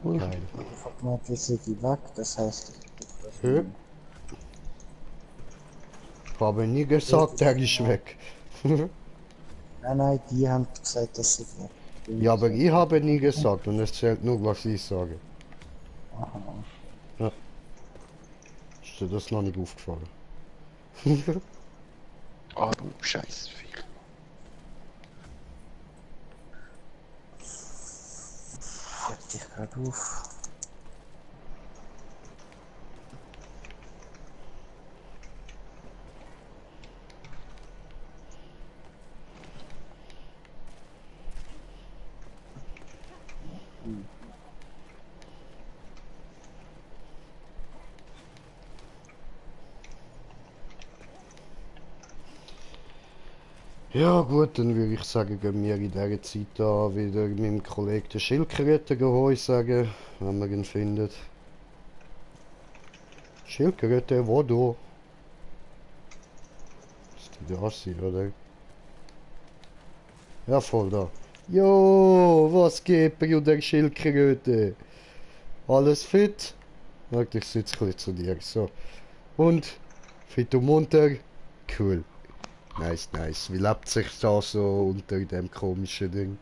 Geil. Ich hab gemerkt, wir sind die weg, das heißt, Hä? Ich habe nie gesagt, der ist weg. nein, die haben gesagt, dass sie weg. Ja, aber ich habe nie gesagt und es zählt nur, was ich sage. Aha. Ja. Ist dir das noch nicht aufgefallen? Ah, du scheiß Viech. Fällt dich gerade auf. Ja gut, dann würde ich sagen, gehen wir in dieser Zeit da wieder meinem Kollegen den Schildkröten Heu sagen, wenn wir ihn findet. Schildkröte, wo du? Ist die da sein, oder? Ja, voll da. Jo, was geht, Bruder Schildkröte? Alles fit? Warte, ich sitze kurz zu dir. So. Und? Fit und munter? Cool. Nice, nice. Wie lebt sich da so unter dem komischen Ding?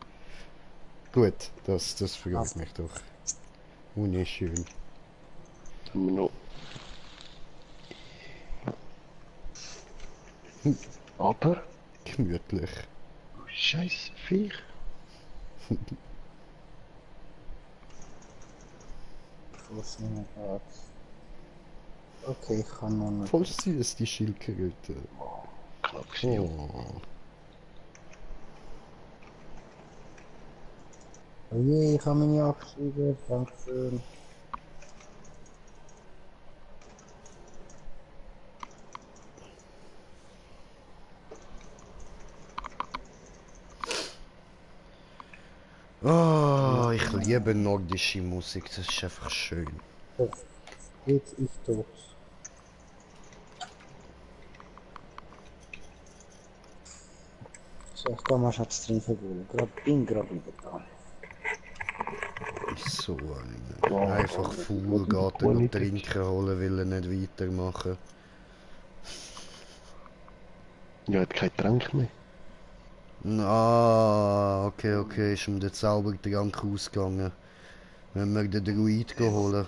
Gut, das freut mich doch. Wunderschön. No. Aber, Gemütlich. du scheiß Viech. Fuß nicht mehr grad. Okay, ich kann noch nicht. Voll süß, die Schildkröte. Knapp gewesen, ja. Oh. Oh je, ich habe meine Abschläge. Dankeschön. Oh, ich liebe nordische Musik, das ist einfach schön. Das geht ich tot. So, ich kann mal Schatz drin verbunden. Bin gerade wieder da. So einer. Einfach faul, geht er noch trinken holen, will er nicht weitermachen. Ja, hat kein Trank mehr. Ah, okay, ist ihm der Zaubertrank ausgegangen. Wenn wir den Druid holen.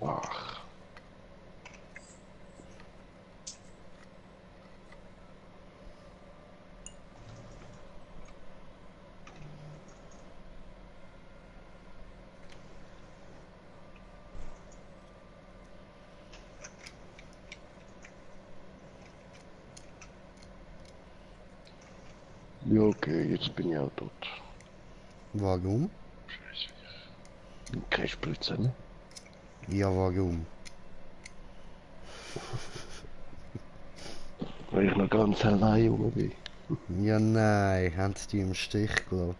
Ach, ja, okay, jetzt bin ich auch tot. Warum? Keine Spritze mehr. Ja, warum? Weil ich noch ganz allein rum bin. Ja, nein, haben sie die im Stich gelassen.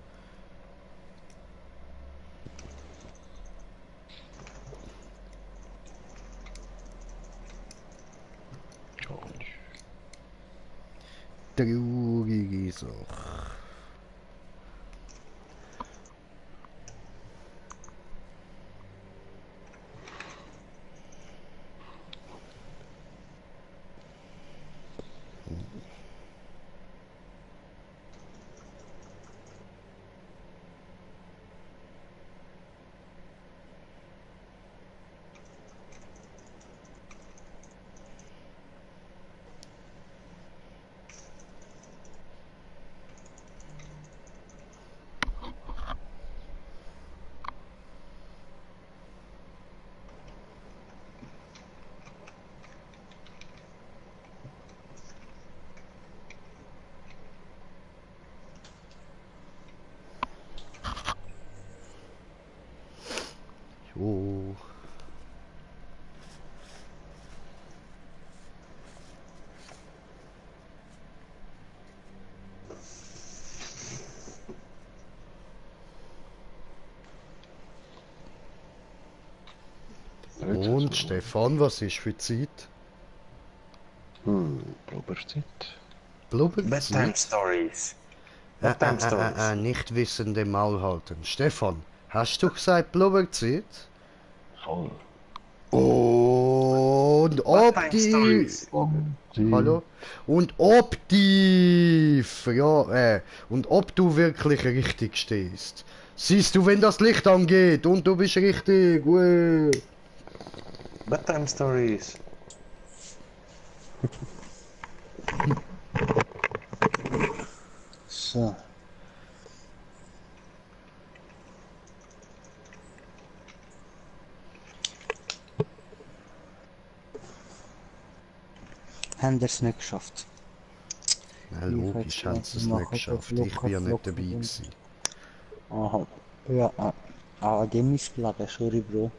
Traurige Sache. Jo. Und Stefan, was ist für Zeit? Blubberzeit. Bedtime Blubberzeit? Stories. Bedtime Stories. Nicht wissende Maul halten. Stefan, hast du gesagt Blubberzeit? Voll. Und ob Bedtime die... Stories. Hallo? Und ob die... und ob du wirklich richtig stehst. Siehst du, wenn das Licht angeht und du bist richtig. Bedtime Stories. So. Haben wir es nicht geschafft. Na, logisch haben sie es nicht geschafft. Ich bin ja nicht dabei gewesen. Aha. Ja, dem ist Lage, sorry Bro.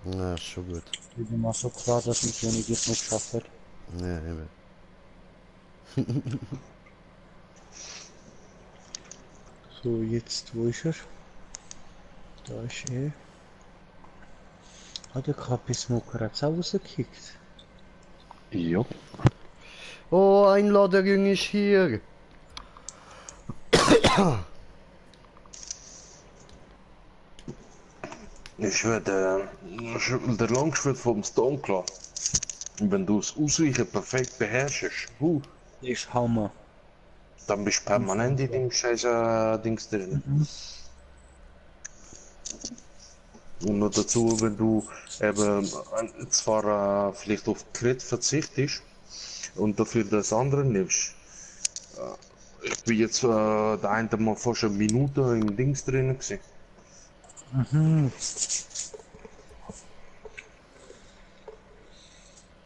Ja, ist schon gut. Ich bin mal so klar, dass ich wenn ich es nicht schaffe. Ja, eben. So, jetzt, wo ist er? Da ist er. Hat der Kapi-Smoker jetzt auch rausgekickt? Ja. Oh, ein Ladering ist hier. Ich werde der Langschwert vom Stoneclaw. Wenn du das Ausweichen perfekt beherrschst, Ich Hammer. dann bist du permanent in dem scheiß Dings drin. Und noch dazu, wenn du eben zwar vielleicht auf Crit verzichtest und dafür das andere nimmst, Ich bin jetzt der eine Mal fast eine Minute im Dings drin gewesen. Mhm.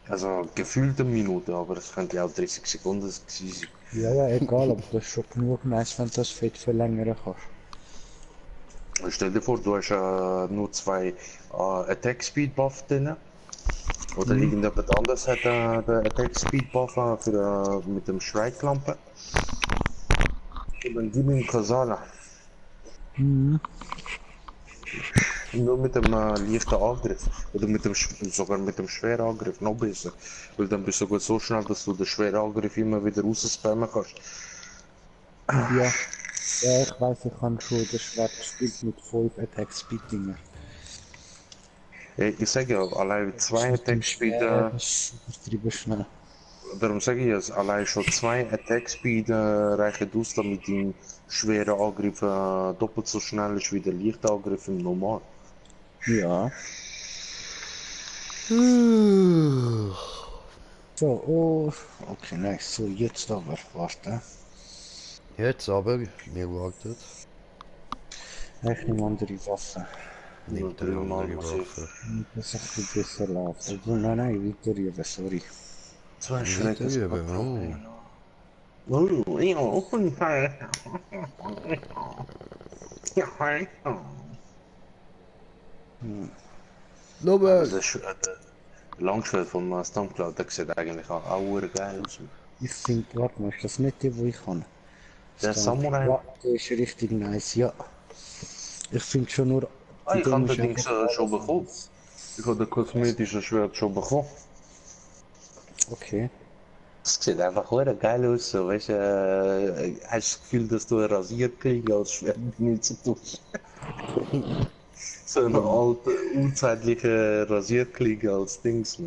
Also gefühlte Minute, aber es könnte ja auch 30 Sekunden gewesen sein. Ja, ja, egal, aber das ist schon genug nice, wenn du das Fett verlängern kannst. Stell dir vor, du hast nur zwei Attack Speed Buff drin. Oder irgendjemand anderes hat den Attack Speed Buff für, mit dem Schreiklampe. Und dann gib ihm Kasala. Mhm. Nur mit dem leichten Angriff. Oder mit dem, sogar mit dem schweren Angriff noch besser. Weil dann bist du sogar so schnell, dass du den schweren Angriff immer wieder rausspammen kannst. Ja. Ja, ich weiß, ich habe schon das Schwert gespielt mit 5 Attack Speed Dinger. Ich sage ja, allein zwei Attack Speed, Das ist übertrieben schnell. darum sage ich es, allein schon zwei Attack Speed reichen aus, damit dein schwerer Angriff doppelt so schnell ist wie der leichte Angriff im Normal. Ja. So, oh. Okay, nice. So, jetzt aber, warte. Jetzt aber, mir wartet. Ich nehme andere Waffe. Nimmt er eine andere Waffe. Das ist ein bisschen besser läuft. Also, nein, weiterüben, sorry. Zwei Weiter Schrecken. üben, Oh, ja, und ja, Nobel! das Langschwert vom Stormcloud, das sieht eigentlich auch geil aus. Ich finde, warte mal, ist das nicht die, wo ich kann? Der Samurai. Ja, der ist richtig nice, ja. Ich finde schon nur... Ah, ich dem habe ist das Ding einfach schon alles bekommen. nice. Ich habe das kosmetische Schwert schon bekommen. Okay. Das sieht einfach geil aus, so, weißt du, hast das Gefühl, dass du ein Rasierkrieg als Schwert benutzen tust. So ein alter, urzeitlicher Rasierkrieg als Dings.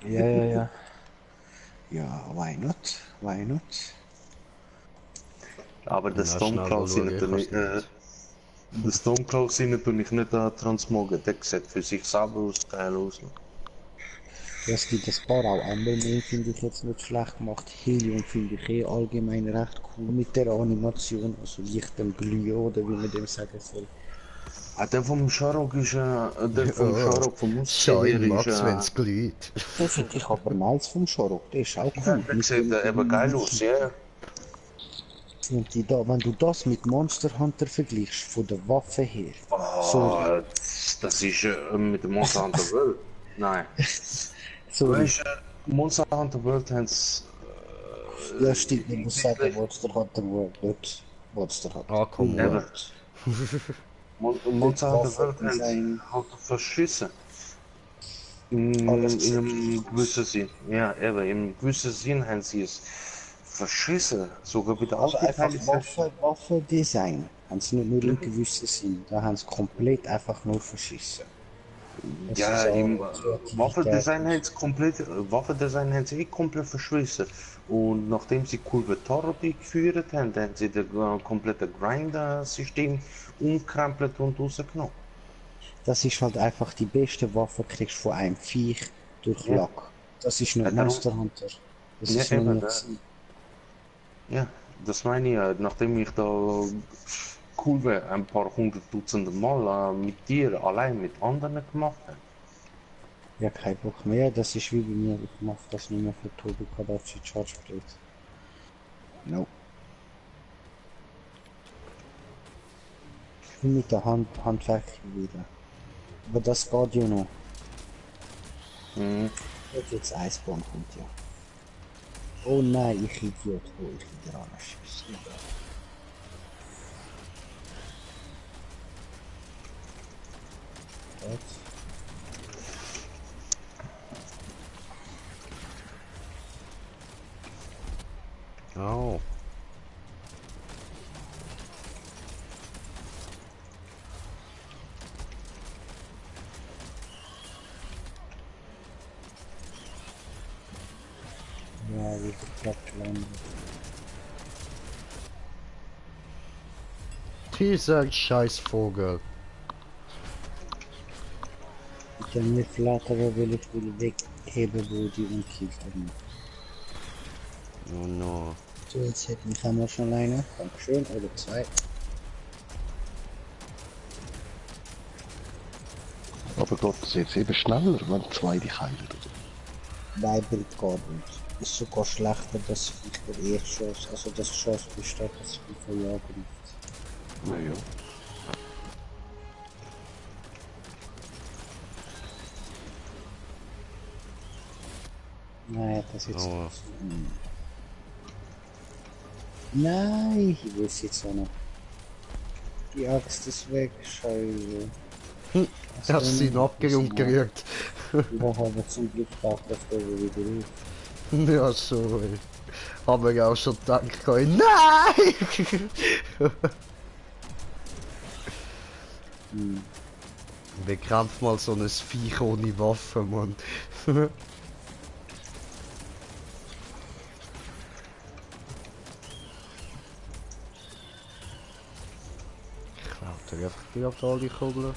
Ja, ja, ja. Ja, why not? Why not? Aber der Na, schnell Stormcloud schauen, sind ich nicht, kann's nicht. der Stormcloud sind tue ich nicht transmogen. Der sieht für sich selber aus geil aus. Ja, es gibt ein paar auch Emblem, finde ich jetzt nicht schlecht gemacht. Helium finde ich eh allgemein recht cool mit der Animation, also leichtem Glühen oder wie man dem sagen soll. Ah, der vom Sharok ist, der vom Oh, Sharok vom Schein Muster mag's, ist, wenn's glüht. Das finde ich aber nice vom Sharok, der ist auch cool. der sieht eben geil aus, ja. Und wenn du das mit Monster Hunter vergleichst, von der Waffe her, sorry, Das ist mit dem Monster Hunter World. Nein. sorry, Weißt du, Monster Hunter World haben es. ja stimmt, ich muss sagen, Monster Hunter World, nicht Monster Hunter. Ah, komm, Eben. World. Monster Hunter World Waffendesign. haben halt verschissen. Alles In einem gesagt. gewissen Sinn. Ja, eben, im gewissen Sinn haben sie es verschissen. Sogar bei der Also alten einfach Teile. Waffendesign haben sie nicht nur im gewissen Sinn, da haben sie komplett einfach nur verschissen. Das Ja, ist auch im Kreativität. Waffendesign haben sie eh komplett verschwissen. Und nachdem sie Kulvetaro geführt haben, haben sie das komplette Grind-System umkrempelt und rausgenommen. Das ist halt einfach die beste Waffe, kriegst du von einem Viech durch Ja. Lack. Das ist nicht Ja, darum- Monster Hunter. Das Ja, ist noch eben, nicht da- gewesen. Ja, das meine ich ja. Nachdem ich da Kurve ein paar hundert Dutzende Mal mit dir allein mit anderen gemacht habe. Ja, kein Bock mehr. Das ist wie bei mir. Ich mach das nicht mehr für Tobi Kadachi Charge Plate. No. Ich bin mit der Handwerk wieder. Aber das geht ja noch. Mhm. Und jetzt Eisbahn kommt ja. Oh nein, ich Idiot. Oh, ich bin dran. Scheiße. Jetzt. Oh. Ja, wie geklappt landet. Dieser Scheißvogel. Der mir flattert, aber will ich wegheben, wo die unkillt haben. Oh no. So, jetzt hätte ich einmal schon eine. Dankeschön. Oder zwei. Aber Gott, das ist jetzt eben schneller, wenn zwei dich heilen. Weibelt geht nicht. Ist sogar schlechter, dass ich der Erstschuss, also das Schuss besteht, dass ich von Ja greift. Naja. Nein, das jetzt. Oh. Nein, ich will es jetzt auch noch. Die Axt ist weg, scheiße. Hast du ihn abgerundet gerührt? Da haben wir zum Glück auch das wieder auf. Ja, sorry. Aber ich auch schon gedacht, nein! Bekämpf mal so ein Viech ohne Waffe, Mann. Klaut er einfach direkt alle Kugeln?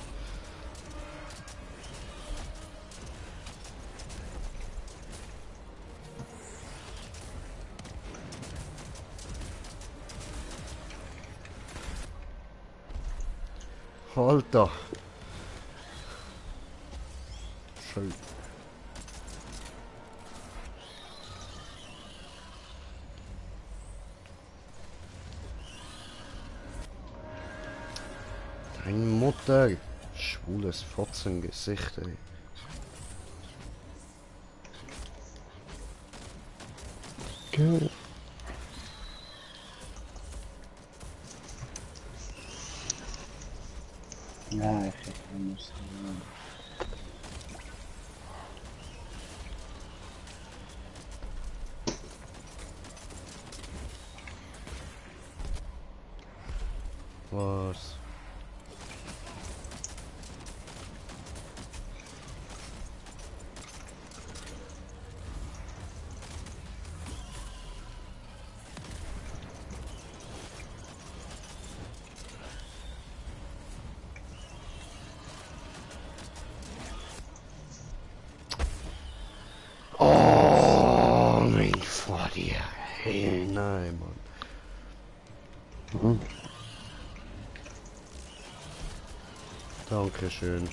Alter! Schön. Deine Mutter! Schwules Fotzengesicht, ey. Gell. Ja, ich hätte anders. Was? Oh, mein vor dir. Hey, nein, Mann. Mhm. Dankeschön.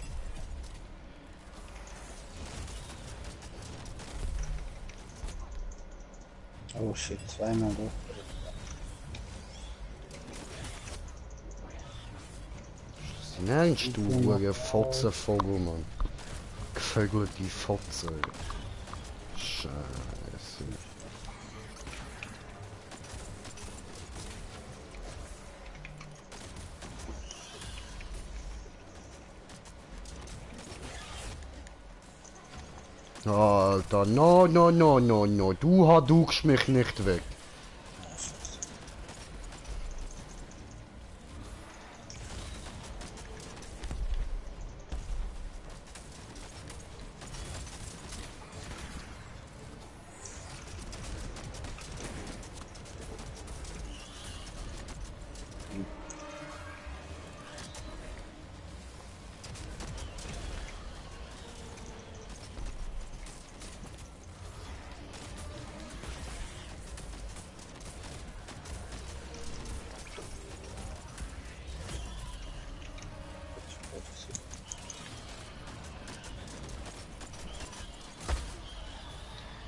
Oh shit, zweimal doch. Nennst du eine Fotzenvogel, Mann? Gevögelte Fotze. Scheiße. Alter, no, no, no, no, no. Du hadukst mich nicht weg.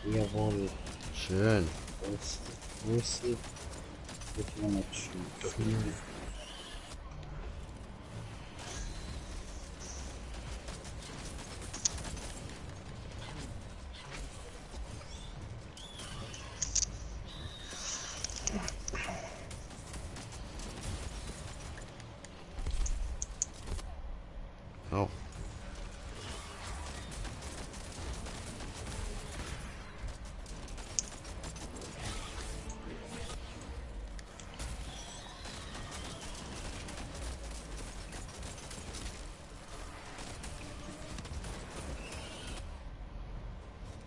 Jawohl, Schön. wo ist sie? Wird ja nicht schön. Oh.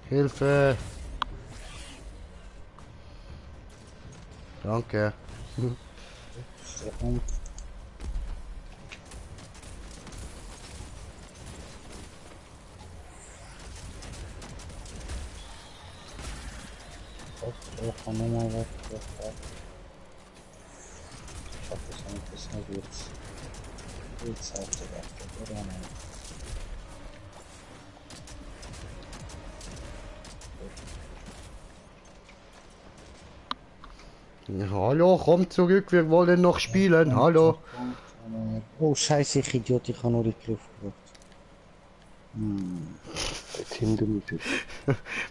Hilfe! Danke. Stefan, Ich kann nochmal weg. Ich hoffe, das nicht jetzt auf der Wette, oder nicht? Hallo, komm zurück, wir wollen noch spielen. Hallo. Oh scheiße, ich Idiot, ich habe nur in die Luft gebracht. Dort hinten mit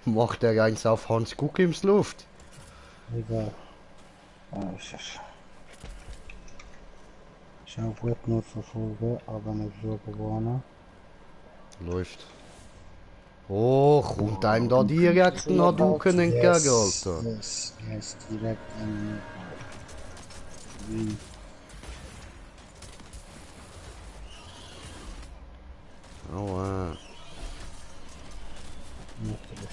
Macht er eins auf Hans Guckims Luft? Egal. Ah, ich habe gut nur verfolgen, aber nicht schauen, wo hin. Läuft. Oh, kommt einem da direkt ein Hadouken entgegen, Alter. Yes, direkt in wie Oh, natürlich.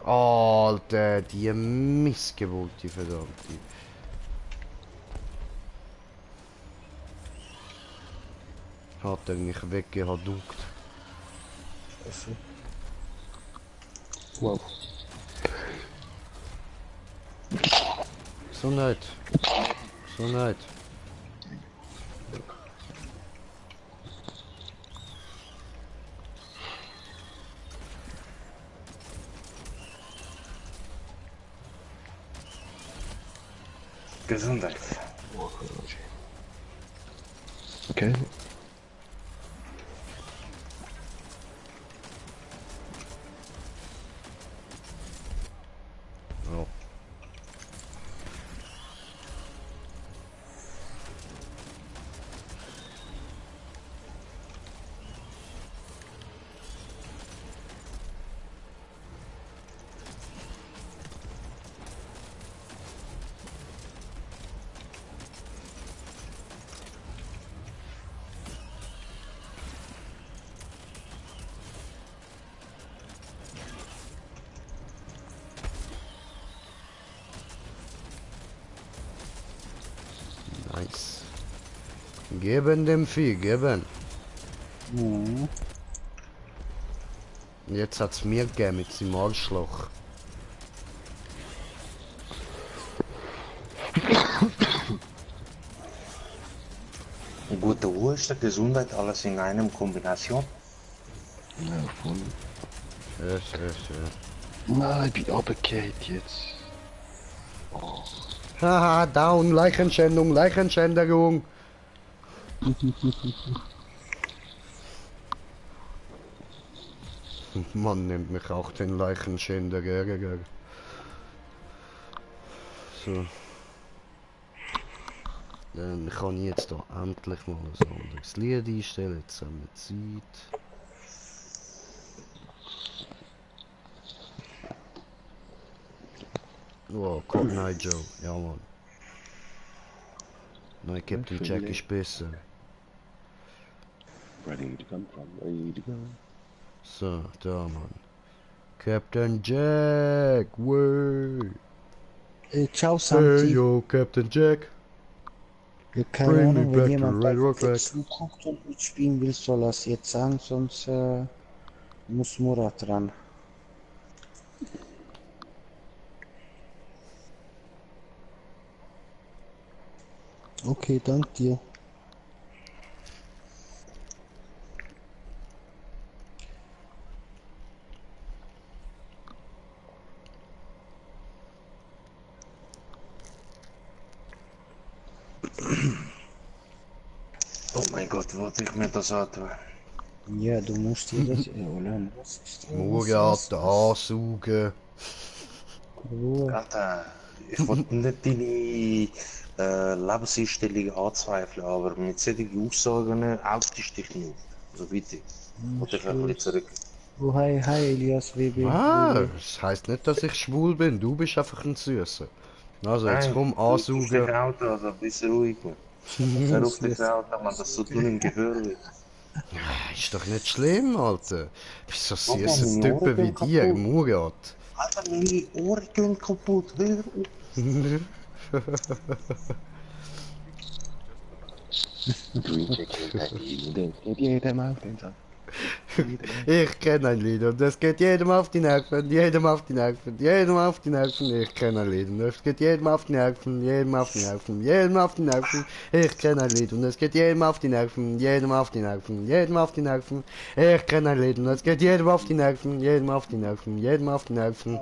Alter, die Missgeburt, die verdammte. Hat er mich weggehadukt. Scheiße. Wow. Gesundheit. Gesundheit. Gesundheit. Okay. Oh. Nice. Geben dem Vieh, geben. Mhm. Jetzt hat's mir gegeben mit seinem Arschloch. Gute Wurst, Gesundheit, alles in einem Kombination. Ja, voll. Schön. Nein, ich bin runtergefallen jetzt. Haha, down, Leichenschändung, Leichenschänderung. Man nennt mich auch den Leichenschänder. So. Dann kann ich jetzt da endlich mal ein anderes Lied einstellen. Jetzt haben wir Zeit. Wow, Cotton Eye Joe. Ja, Mann. Nein, Captain Jack ist besser. Ready to go, ready to go. So, da, Mann. Captain Jack, way. Ciao, Hey, Santi. yo, Captain Jack. Ja, keine Bring me Ahnung, back wenn to jemand Red einfach Rock Rack. zuguckt und mitspielen will, soll er es jetzt sagen, sonst muss Murat ran. Okay, danke dir. Oh mein Gott, wollte ich mir das antun? Ja, du musst dir das... Olan, was ist da? Murat ansaugen. Ruhe. Alter, ich wollte nicht deine Lebenseinstellung anzweifeln, aber mit solchen Aussagen outest dich nicht. Also bitte, wollte ich ein bisschen zurück. Oh, hi, Elias, Ah, das heisst nicht, dass ich schwul bin. Du bist einfach ein Süßer. Also, jetzt komm, Du tust dich ansaugen. Auto, also bist ruhig, man. Hör auf dich Auto, man, das tut nur im Gehör weh. Ist doch nicht schlimm, Alter. Wieso Mach mal, süße meine Ohren Typen wie gehen dir, kaputt. Murat? Alter, meine Ohren gehen kaputt, hör auf. Green Check hinter ihm, den geht jedem auf den Sack. Ich kenne ein Lied und es geht jedem auf die Nerven, jedem auf die Nerven, jedem auf die Nerven. Ich kenne ein Lied und es geht jedem auf die Nerven, jedem auf die Nerven, jedem auf die Nerven. Ich kenne ein Lied und es geht jedem auf die Nerven, jedem auf die Nerven, jedem auf die Nerven. Ich kenne ein Lied und es geht jedem auf die Nerven, jedem auf die Nerven, jedem auf die Nerven.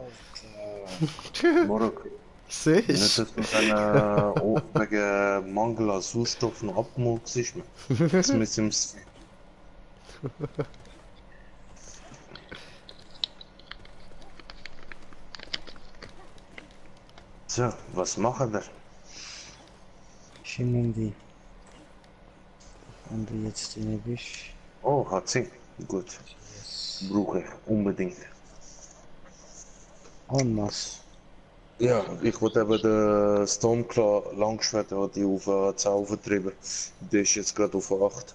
Morok, nicht, Siehst dass du dann wegen Mangel an Sauerstoff noch abgemurkst ist, man. Das müssen wir... So, was machen wir? Schimmern die. Wenn du jetzt den erwischst. Oh, HC. Gut. Brauche ich unbedingt. En masse. Ja, ich wollte eben den Stormclaw Langschwert die auf 10 aufgetrieben. Der ist jetzt gerade auf 8.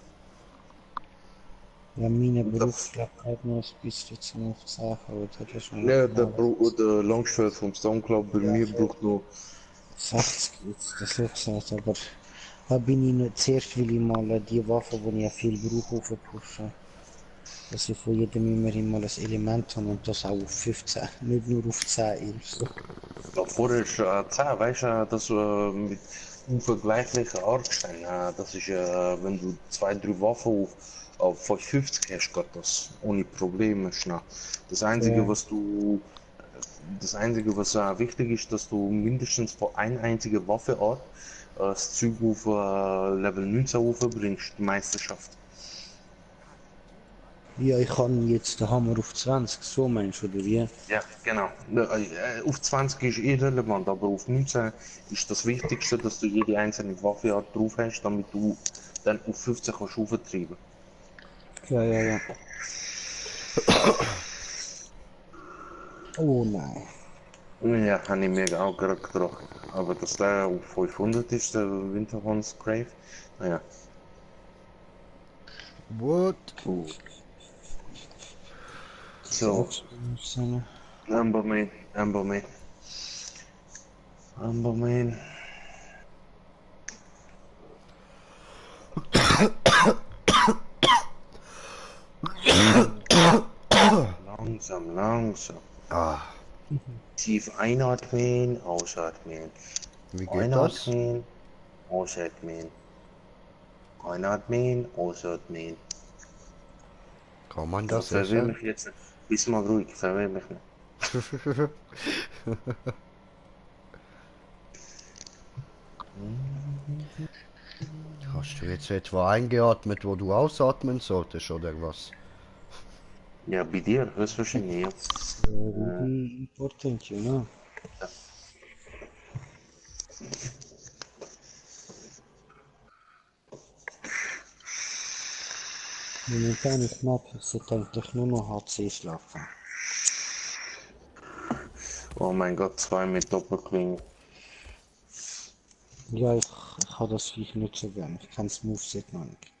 Ja, meine Berufskraft noch ein bisschen zum Aufzeichen, aber das ist noch Ja, der Langschwert vom Stormclaw bei mir braucht noch 60 jetzt, das ist gesagt, aber da bin ich nicht, zuerst will ich mal die Waffe, die ich ja viel brauche, aufpushen. Dass ich von jedem immer mal ein Element habe und das auch auf 15, nicht nur auf 10 ist. Ja, vorher ist 10, weißt du, das mit unvergleichlichen Artsteinen, das ist wenn du 2, 3 Waffen auf 55 hast, geht das ohne Probleme schnell. Das Einzige, Ja. das Einzige, was wichtig ist, dass du mindestens von einer einzigen Waffeart das Zeug auf Level 19 hochbringst, die Meisterschaft. Ja, ich kann jetzt den Hammer auf 20, so meinst du, oder wie? Ja, genau. Auf 20 ist irrelevant, aber auf 19 ist das Wichtigste, dass du jede einzelne Waffeart drauf hast, damit du dann auf 15 kannst auftreiben. Ja, ja, ja. Oh nein. Ja, habe ich mir auch gerade gedacht. Aber dass der auf 500 ist, der Winterhorn's Grave, naja. What? So, Amberman. Langsam. Ah, Tief einatmen, ausatmen. wie geht das? Einatmen, ausatmen. Einatmen, ausatmen. Kann man Das das verwirrt essen? mich jetzt nicht. Bist mal ruhig, verwirrt mich nicht. Hast du jetzt etwa eingeatmet, wo du ausatmen solltest, oder was? Ja, bei dir, höchstwahrscheinlich, ja. Really important, you know. Momentan ist knapp, ich sollte eigentlich nur noch HC schlafen. Oh mein Gott, 2 mit Doppelklingen. Ja, ich habe das Viech nicht so gern. Ich kann das Moveset noch nicht.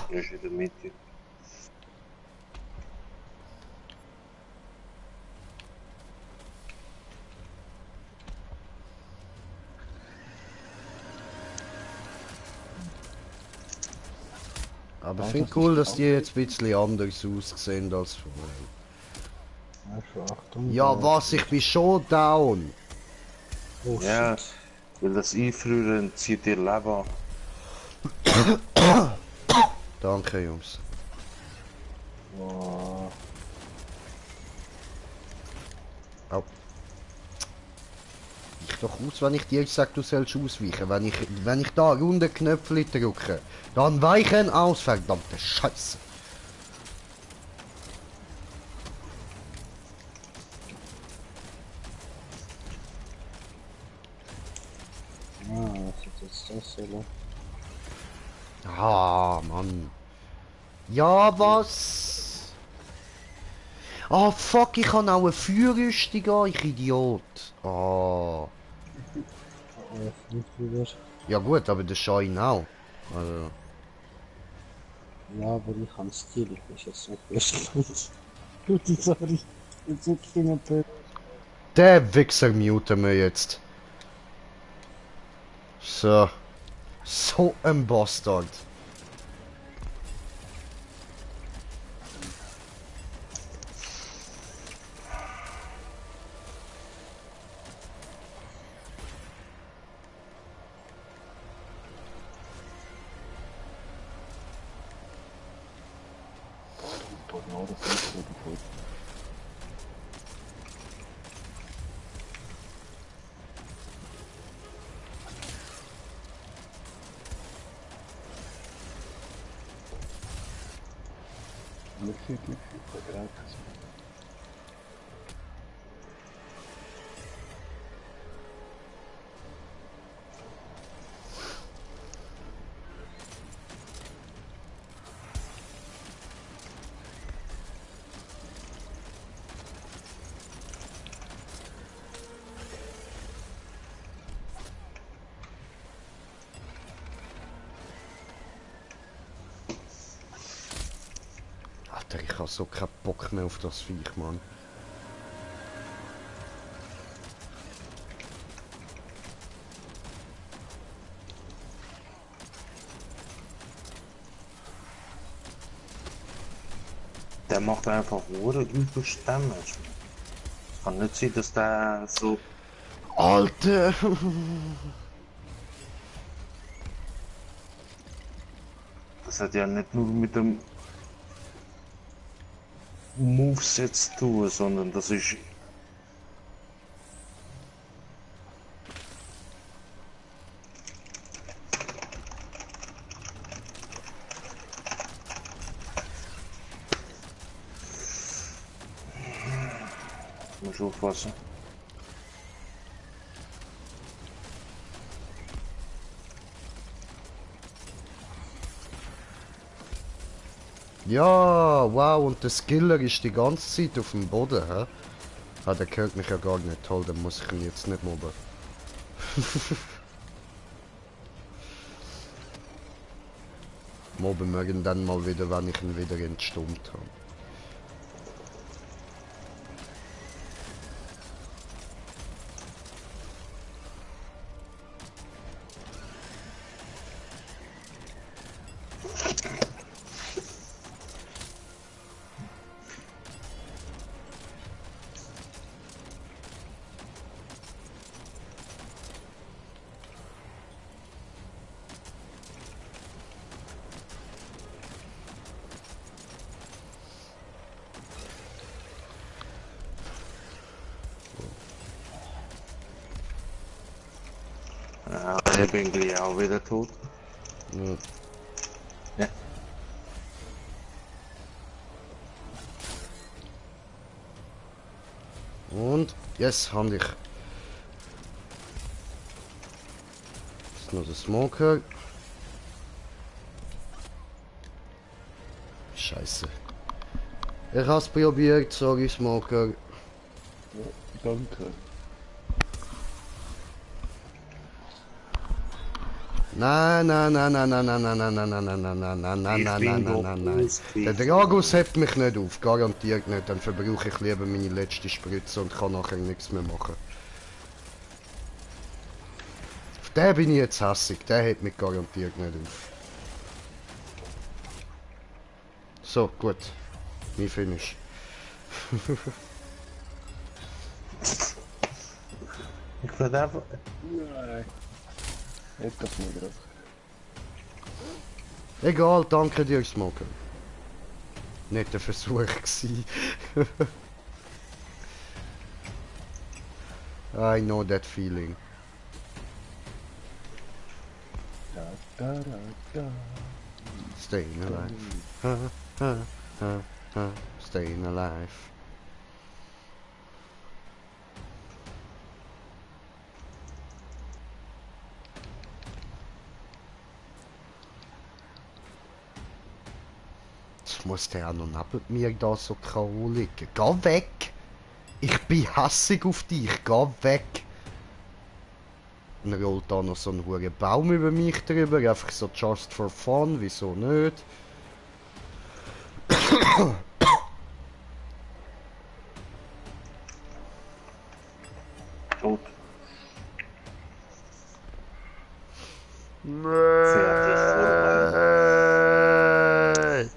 Ja, ist wieder mit dir. Aber ich finde cool, dass die jetzt ein bisschen anders aussehen als vorher. Also Achtung. Ja, was? Ich bin schon down. Oh Ja, shit. weil das Einfrieren zieht dir Leben ab. Danke, Jungs. Oh. Au. Ich doch aus, wenn ich dir sage, du sollst ausweichen. Wenn ich da runde Knöpfe drücke, dann weichen aus, verdammte Scheiße. Ah, was ist jetzt das, oder? Ah, Mann. Ja, was? Ah, fuck, ich kann auch eine Feuerrüstung an, ich Idiot. Ah. Nicht wieder. Ja gut, aber der Schein auch. Also. Ja, aber ich kann Stil, ist jetzt nicht best. Gute, sorry. Jetzt wirklich nicht böse. Der Wichser muten wir jetzt. So. So ein Bastard. Tornado fliegt oder voll. Glück, der Greif. Alter, ich habe so keinen Bock mehr auf das Viech, Mann. Der macht einfach rote übel Damage. Kann nicht sein, dass der so. Alter! Das hat ja nicht nur mit dem Moveset zu tun, sondern das ist. Muss aufpassen. Ja, wow, und der Skiller ist die ganze Zeit auf dem Boden, hä? Ah, der hört mich ja gar nicht, toll, dann muss ich ihn jetzt nicht mobben. Mobben mögen dann mal wieder, wenn ich ihn wieder entstummt habe. Ja, ich bin gleich auch wieder tot. Ja. Ja. Und, yes, haben dich. Ist noch der Smoker. Scheiße. Ich hab's probiert, sorry Smoker. Ja, danke. Nein, nein, nein, nein, nein, nein, nein, nein, nein, nein, nein, nein, nein, nein, Ich nein, bin nein, doch nein, nein. Der ausgewichen. Dragus hebt mich nicht auf, garantiert nicht. Dann verbrauche ich lieber meine letzte Spritze und kann nachher nichts mehr machen. Auf den bin ich jetzt hässig, der hebt mich garantiert nicht auf. So, gut. Mein Finish. Ich werde einfach. Nein. Nicht das mal drauf. Egal, danke dir, Smoker. Nicht der Versuch gsi. I know that feeling. Da, da, da, da. Staying alive. Ha, ha, ha, ha. Staying alive. muss der auch noch neben mir da so K.O. liegen. Geh weg! Ich bin hässig auf dich, geh weg! Dann rollt da noch so ein hoher Baum über mich drüber, einfach so just for fun, wieso nicht? Tot. Fertig, Nein!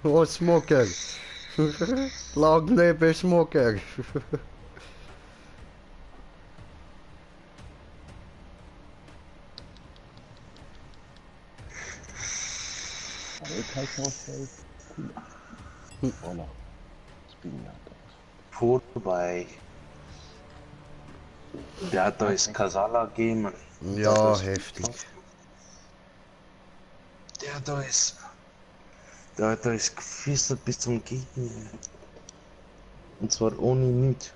Oh, Smoker! Lang lebe Smoker! Jetzt heißt es cool. Voilà. Das bin ich halt. vorbei. Der hat uns Kasala gegeben. Der hat Ja, uns- heftig. Der hat uns gefisselt bis zum Gegner. Und zwar ohne nichts.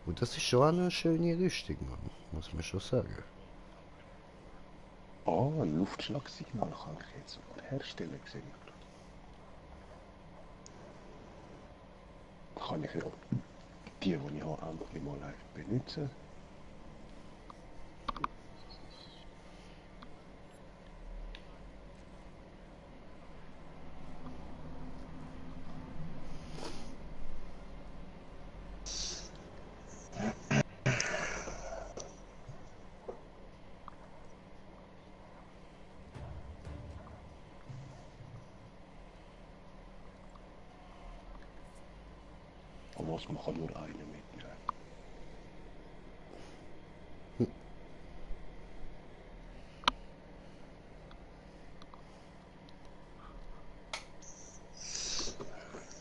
Und das ist schon eine schöne Rüstung, Mann. Muss man schon sagen. Oh, ein Luftschlagsignal kann ich jetzt sogar herstellen, sehe ich gerade. Kann ich ja die ich habe, endlich mal live benutzen. Aber was, man kann nur eine mitnehmen.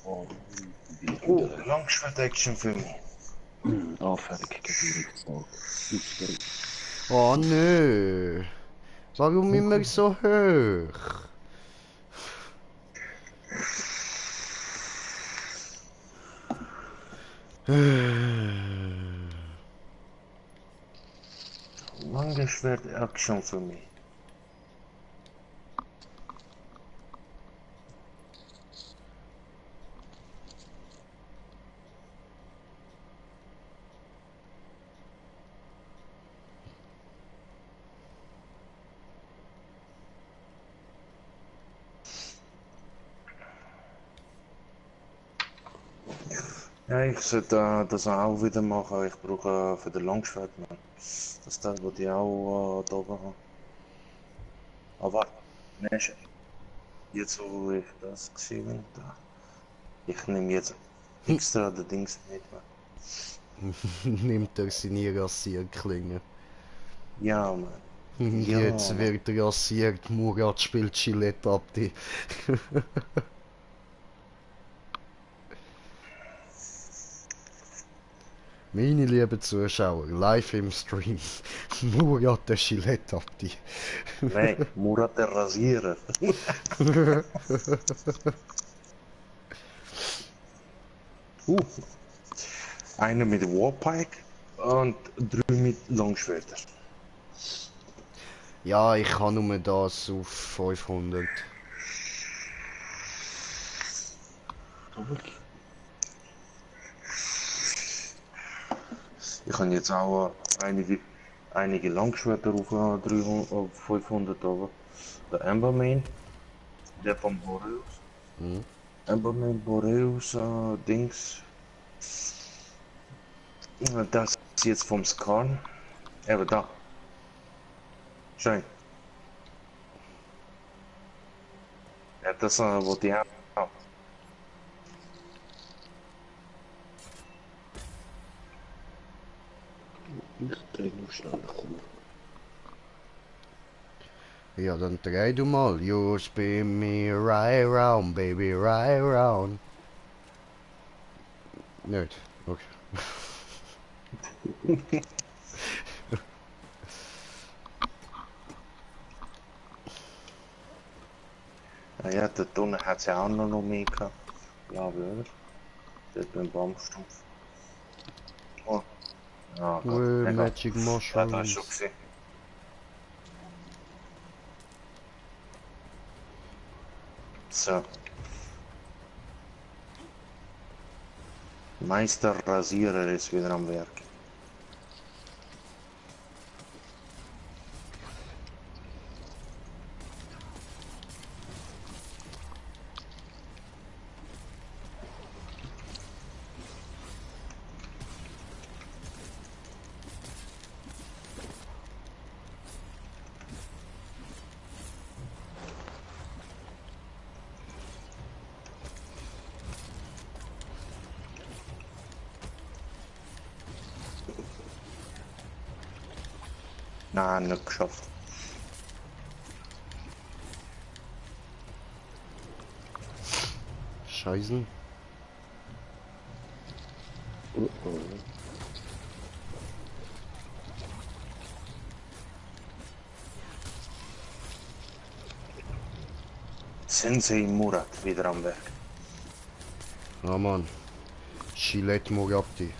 Oh, Oh, Langschwert-Action für mich. Anfällig gegen Gerichtshof. Oh nö. Warum immer so hoch? Langschwert-Action für mich. Ja, ich sollte das auch wieder machen. Ich brauche für den Langschwert, man. Das Teil, was ich auch da oben habe. Aber, ne, jetzt wo ich das gesehen habe, da. Ich nehme jetzt extra das Dings mit, man. Nimmt er seine Rasierklinge. Ja, man. Und Ja, jetzt Mann. wird rasiert, Murat spielt Gillette ab die. Meine lieben Zuschauer, live im Stream. Murat der Gillette ab die. Nein, Murat der Rasierer. Einer mit Warpike Und 3 mit Langschwerter. Ja, ich kann nur das auf 500. Ich habe jetzt auch einige Langschwerter auf 300, auf 500, aber der Amberman, der von Boreus. Mhm. Amberman Boreus Dings. Das ist jetzt vom Skarn. Eben da. Schön. Ja, das wollte ich auch. Ich drehe nur schnell, komm. Ja, dann dreh du mal. You spin me right round, baby, right round. Nicht? Okay. Ja, der Donner hat es ja auch noch mehr gehabt. Glaube ich, oder? Dort beim Baumstumpf. Oh. Ja, Gott. Well, Egal. magic Ja, das ist schon mushrooms. gesehen. So. Meister Rasierer ist wieder am Werk. Nein, nicht geschafft. Scheißen. Oh, oh. Sensei Murat wieder am Werk. Ja, Mann. Gillette Moratti.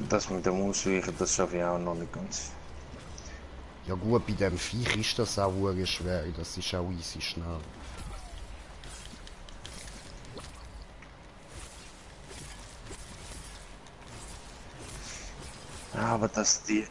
Das mit dem Ausweichen, das schaffe ich auch noch nicht ganz. Ja gut, bei dem Viech ist das auch wirklich schwer. Das ist auch easy schnell. Ja, aber dass die...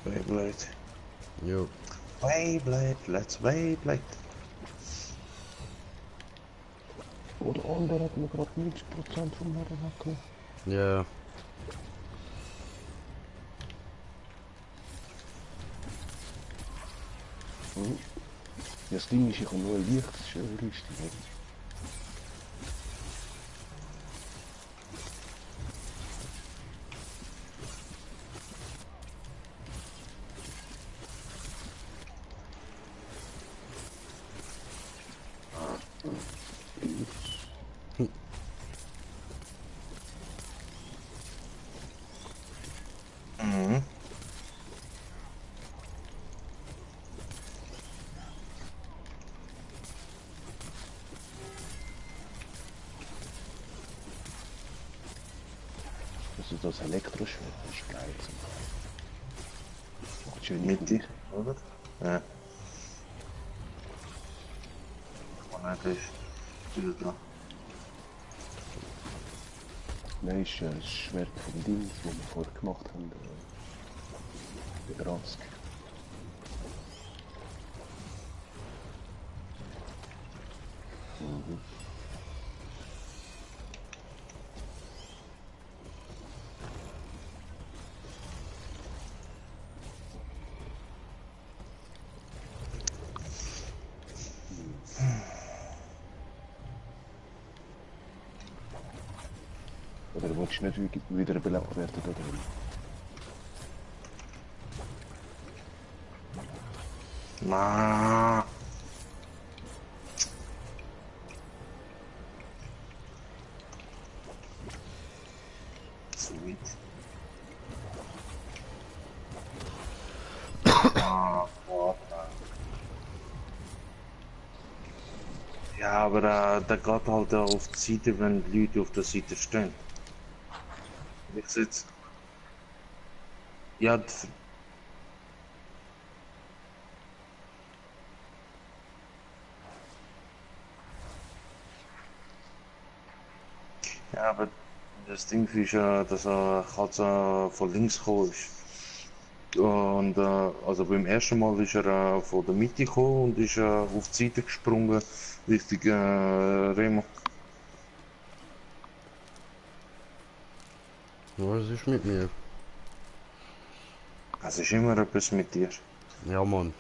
Beyblade. Jo. Beyblade, let's Beyblade. Oh, der andere hat mir gerade 90% vom Herren weggenommen. Ja. Ja, das Ding ist, ich habe nur ein leichtes Rüstung. Mhm. Also das Elektroschwert ist geil zum Teil. Macht schön Mitte, oder? Ja. Und dann ist wieder da. Nein, ist das Schwert vom Ding, das wir vorher gemacht haben. Der Rask. Oder willst du nicht wieder belebt werden da drin? Na. Sweet. Ah, Gott. Ja, aber der geht halt auf die Seite, wenn die Leute auf der Seite stehen. Ich sitze. Ja, ja, aber das Ding ist ja, dass er halt von links gekommen ist. Und also beim ersten Mal ist er von der Mitte gekommen und ist auf die Seite gesprungen, Richtung Remo. Was ist mit mir? Es ist immer etwas mit dir. Ja, Mann.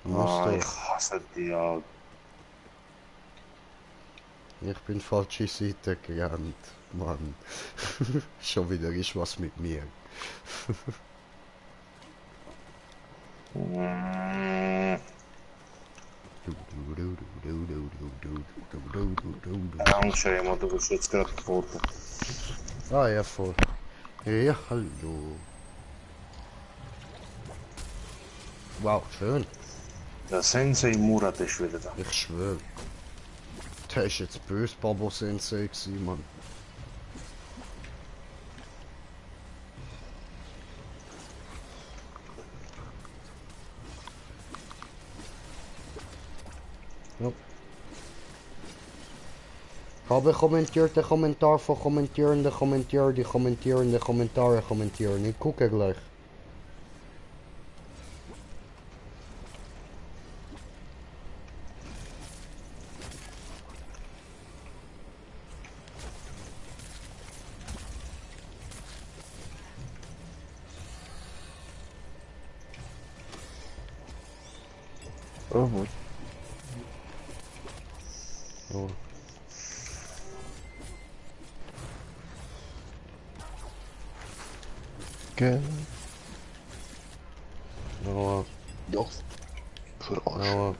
Muss Ah, ich doch. hasse dich, ja. Ich bin falsche Seite gerannt. Mann. Schon wieder ist was mit mir. Mm, Angst, Remo, du bist jetzt gerade geboten. Ah ja, voll. Ja, hallo. Wow, schön. Der Sensei Murat ist wieder da. Ich schwöre. Der ist jetzt böse Babo Sensei gewesen, Mann. Ja. Habe kommentiert den Kommentar von kommentierende Kommentator, die kommentierende Kommentare kommentieren. Ich gucke gleich. Oh, gut. So. Gell? Ja, Doch. Verarscht. ja.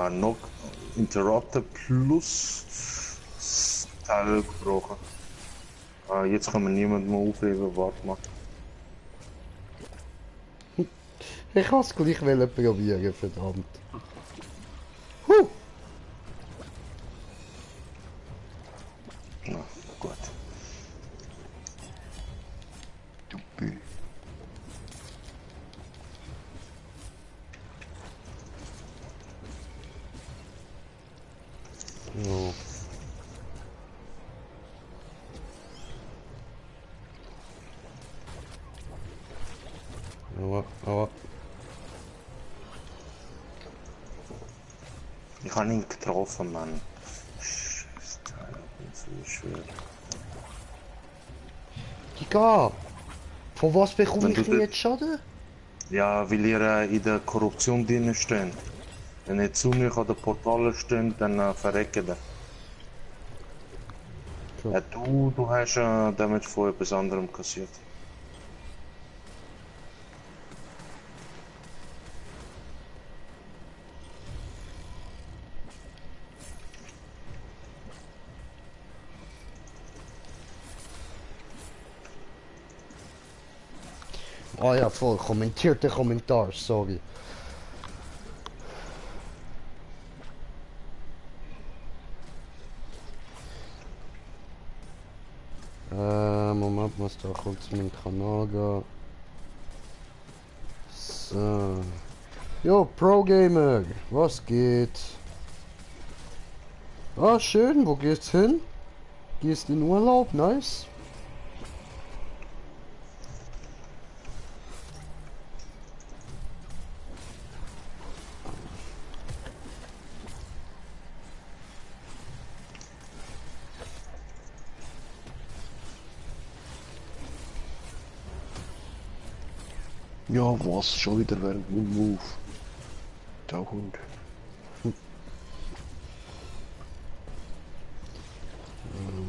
Noch Interrupter plus das Teil gebrochen. Jetzt kann man niemand mehr aufheben, warte mal. Ich kann es gleich probieren, verdammt. Huh. Na, gut. Du Bü. Ja. Aber. Ich habe ihn getroffen, Mann. Scheiße, das ist schwer. Giga! Von was bekomme Wenn ich du denn das- jetzt Schaden? Ja, weil ihr in der Korruption drin steht. Wenn ihr zu mir an den Portalen steht, dann verrecken ihr. Cool. Ja, du hast Damage von etwas anderem kassiert. Ah ja, voll. Kommentiert den Kommentar, sorry. Moment, muss da kurz meinen Kanal gehen. So. Jo, Pro Gamer, was geht? Ah, schön, wo geht's hin? Gehst in Urlaub, nice. Ja, was? Schon wieder während meinem Move. Der Hund.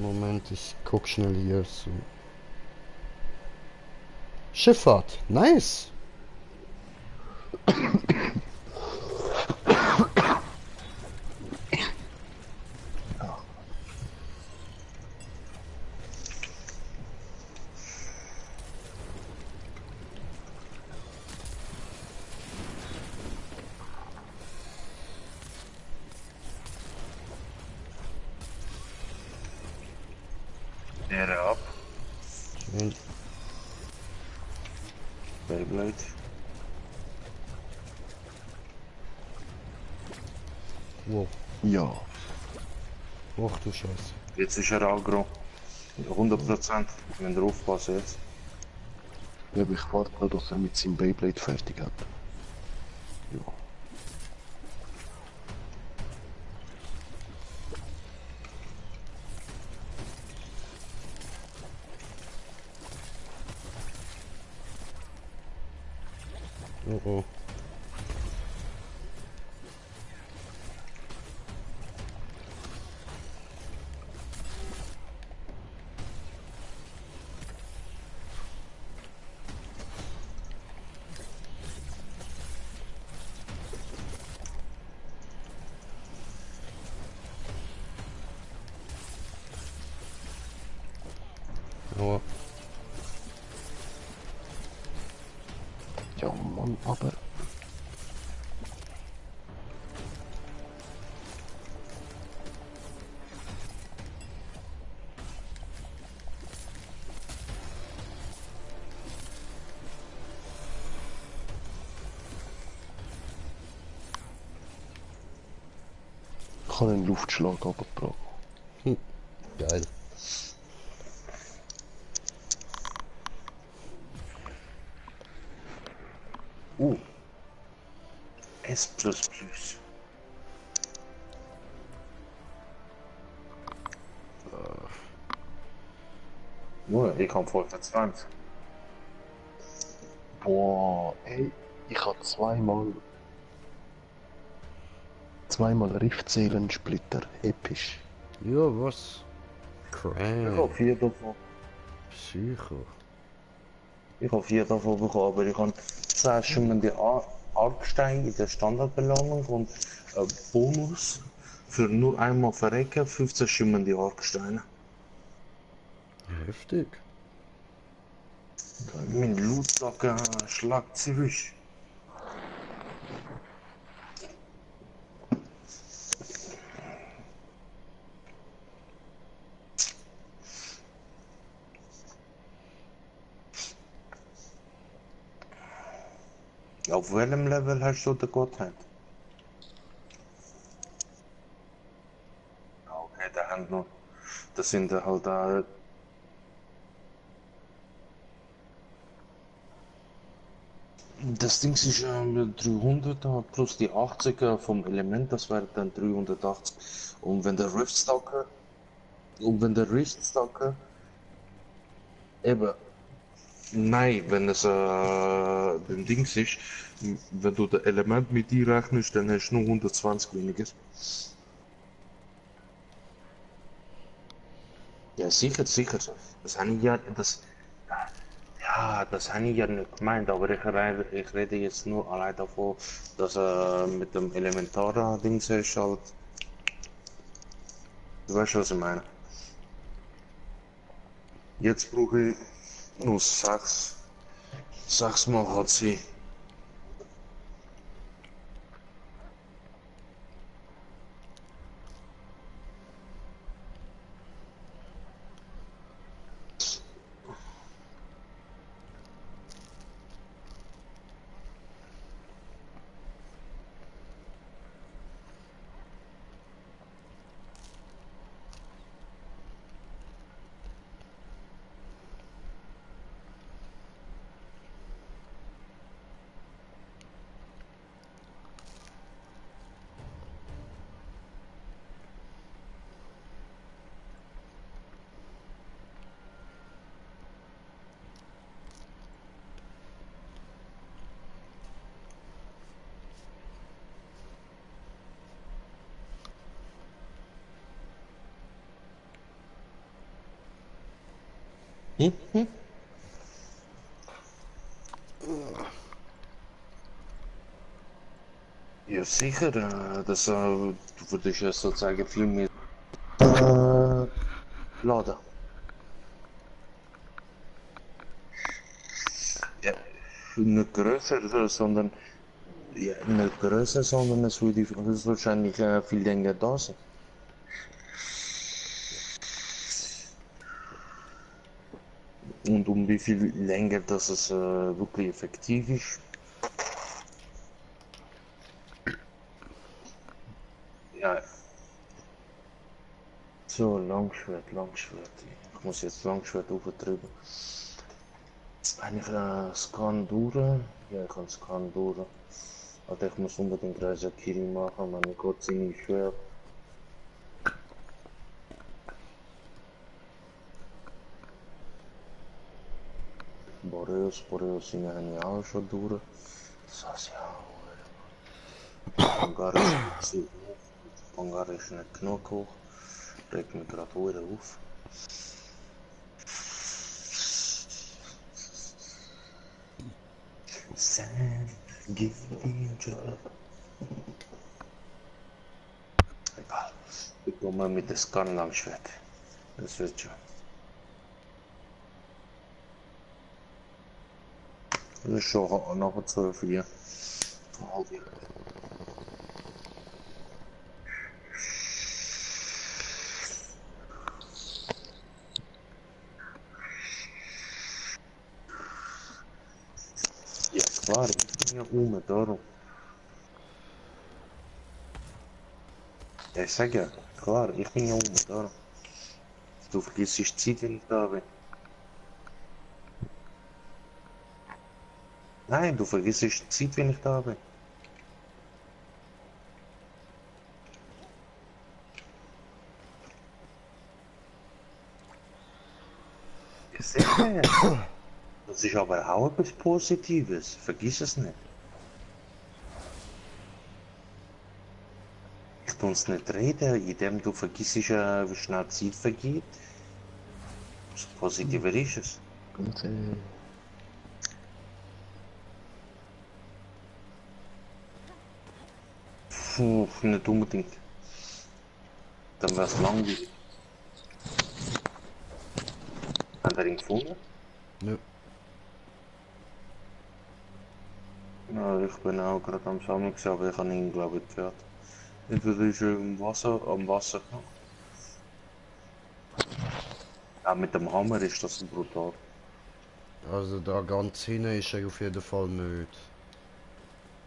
Moment, ich guck schnell hier so. Schifffahrt, nice. Der ab. Schön. Beyblade. Wow. Ja. Ach du Scheiße. Jetzt ist er aggro. 100%. Wenn ihr aufpassen jetzt. Ja, aber ich warte noch, dass er mit seinem Beyblade fertig hat. Ja. Oh oh. Aua. Ja, Mann, aber. Ich habe einen Luftschlag abgebracht. Geil. S++. Nur, ich kann voll verzweifelt. Boah, ey, ich habe zweimal Riftseelensplitter. Episch. Ja, was? Ich habe Crank. 4 davon. Psycho. Ich habe 4 davon bekommen, aber ich habe 10 schimmernde Argsteine in der Standardbelohnung und Bonus für nur einmal verrecken, 15 schimmernde Argsteine. Heftig. Mein Lootsack schlagt zurück. Auf welchem Level hast du den Gottheit? Okay, der hat noch. Das sind halt das Ding ist 300 plus die 80er vom Element, das wäre dann 380. Und wenn der Riftstalker, eben, nein, wenn es den Dings ist, wenn du das Element mit einrechnest, dann hast du nur 120 weniger. Ja, sicher, sicher. Das habe ich ja, das habe ich ja nicht gemeint, aber ich rede jetzt nur allein davon, dass mit dem Elementar-Dings ist halt, du weißt, was ich meine. Jetzt brauche ich nur 6 mal HC. Mhm. Ja, sicher, du würdest ja sozusagen viel mehr laden. Ja, nicht größer, sondern ja, nicht größer, sondern es würde wahrscheinlich viel länger da sein. Und um wie viel länger, dass es wirklich effektiv ist. Ja, so, Langschwert, Langschwert. Ich muss jetzt Langschwert auftreten. Habe ich Scan durch? Ja, ich kann Scan durch. Also ich muss unbedingt Reisakiri machen, meine Gott, ziemlich schwer. Boreus sind ja auch schon durch. Das heißt ja, Bangar ist nicht so hoch. Bangar ist nicht genug hoch. Regt mich gerade wieder auf. Sand, give me a job. Egal. Ich komme mit der Scan Langschwert. Das wird schon. Das ist schon nachher 12 Uhr. Halb Uhr. Ja, klar, ich bin ja darum. Ja, ich sag ja, klar, ich bin ja darum. Du vergisst die Zeit, wenn ich da bin. Nein, du vergisst die Zeit, wenn ich da bin. Ja, sicher. Das ist aber auch etwas Positives. Vergiss es nicht. Ich tue es nicht reden, indem du vergisst, wie schnell die Zeit vergeht. Das Positiver ist es. Gute. Puh, nicht unbedingt. Dann wäre es langweilig. Hat er ihn gefunden? Nö. Ja, ich bin auch gerade am Sammeln, aber ich habe ihn, glaube ich, gehört. Entweder ist er am Wasser. Ja, mit dem Hammer ist das brutal. Also da ganz hinten ist er auf jeden Fall nicht.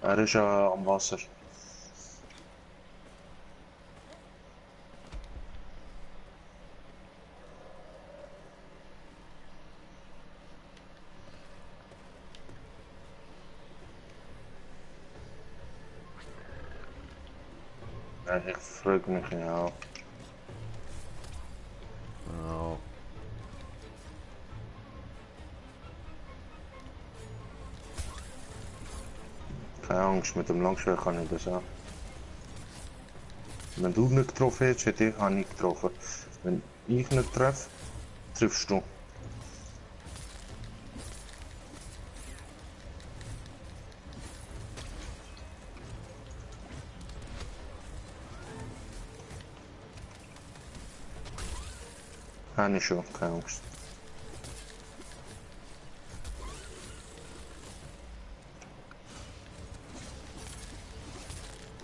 Er ist am Wasser. Ja, ich frage mich ja auch. Ja. Keine Angst, mit dem Langschwert kann ich das auch. Wenn du nicht getroffen hättest, hätte ich auch nicht getroffen. Wenn ich nicht treffe, triffst du. Habe ich schon, keine Angst.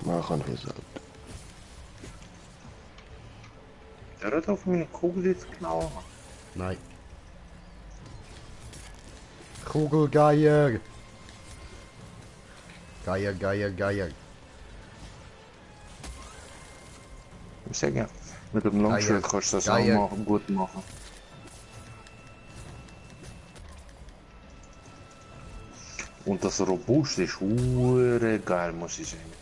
Machen wir so. Der hat auf meine Kugel jetzt geklaut. Nein. Kugelgeier. Geier, Geier, Geier. Ich sag ja, mit dem Langschwert kannst du das auch Geier. machen, gut machen. Und das Robust ist geil, muss ich sagen.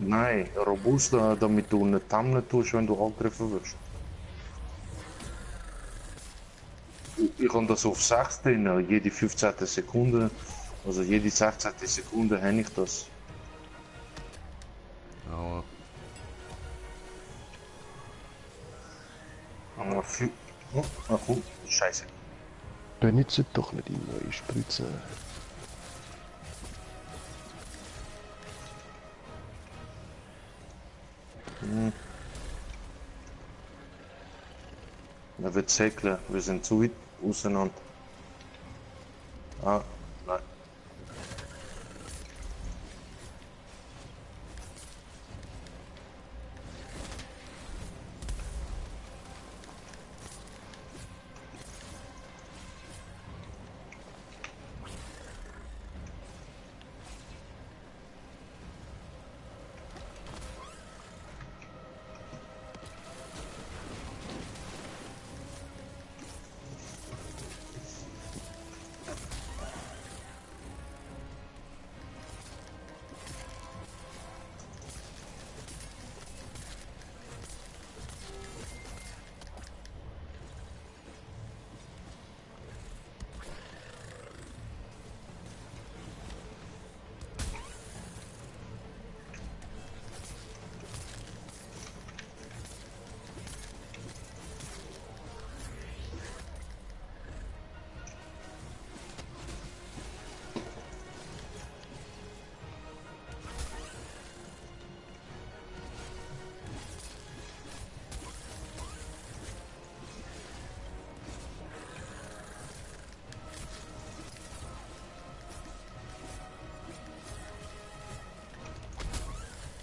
Nein, robust, damit du nicht tammeln tust, wenn du angegriffen wirst. Ich habe das auf 6 drin, jede 15. Sekunde, also jede 16. Sekunde habe ich das. Ja. Oh, ach gut, scheiße. Benutzt doch nicht die neue Spritze. Er wird säckeln, wir sind zu weit auseinander. Ah, nein.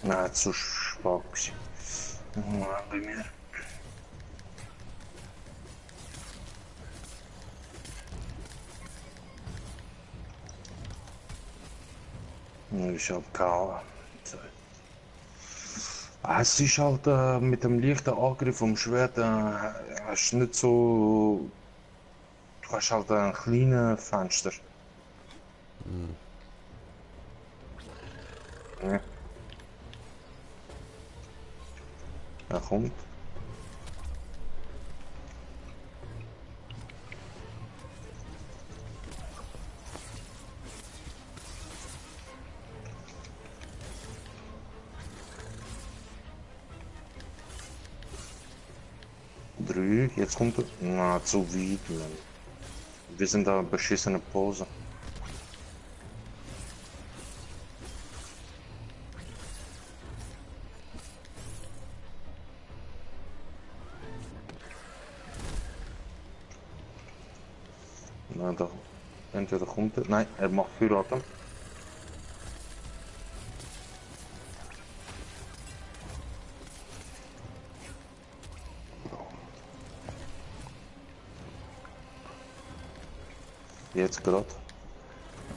Na, zu schwach. Bei mir. Ich hab keine Zeit. Es ist halt mit dem leichten Angriff vom Schwert hast du nicht so. Du hast halt ein kleines Fenster. Ja. Er kommt. Drei, jetzt kommt er. Na, zu weit, Mann. Wir sind da beschissene Pose. Na, da. Entweder kommt er. Nein, er macht Führatem. Jetzt gerade.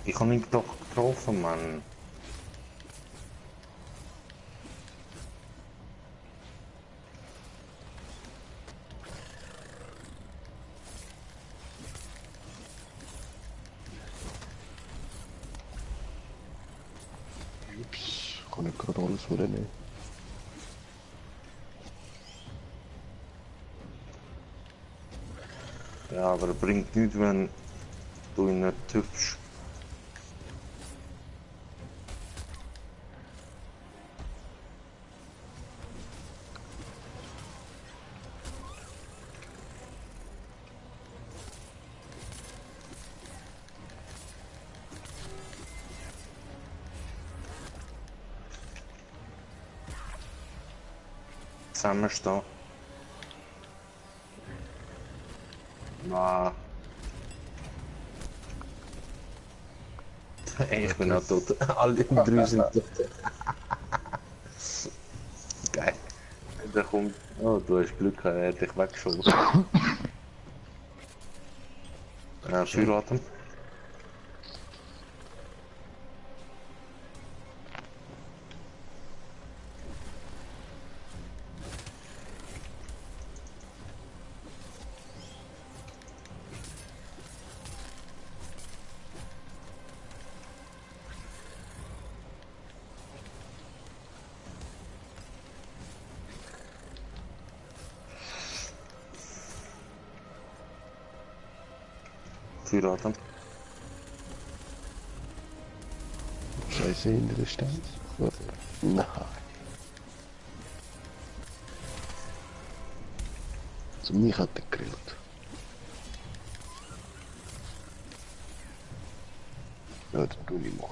Ich habe ihn doch getroffen, Mann. Ups, kann ich gerade alles wieder nehmen. Ja, aber bringt nichts, wenn du ihn nicht triffst. Zusammenstehen. Na. Ich bin auch tot. Alle drei sind tot. Geil. Der kommt. Oh, du hast Glück, er hat dich weggeschoben. Führatem. Führatem. Scheiße, hinter der Stand. Nein. Also mich hat er gegrillt. Ja, das tue ich mal.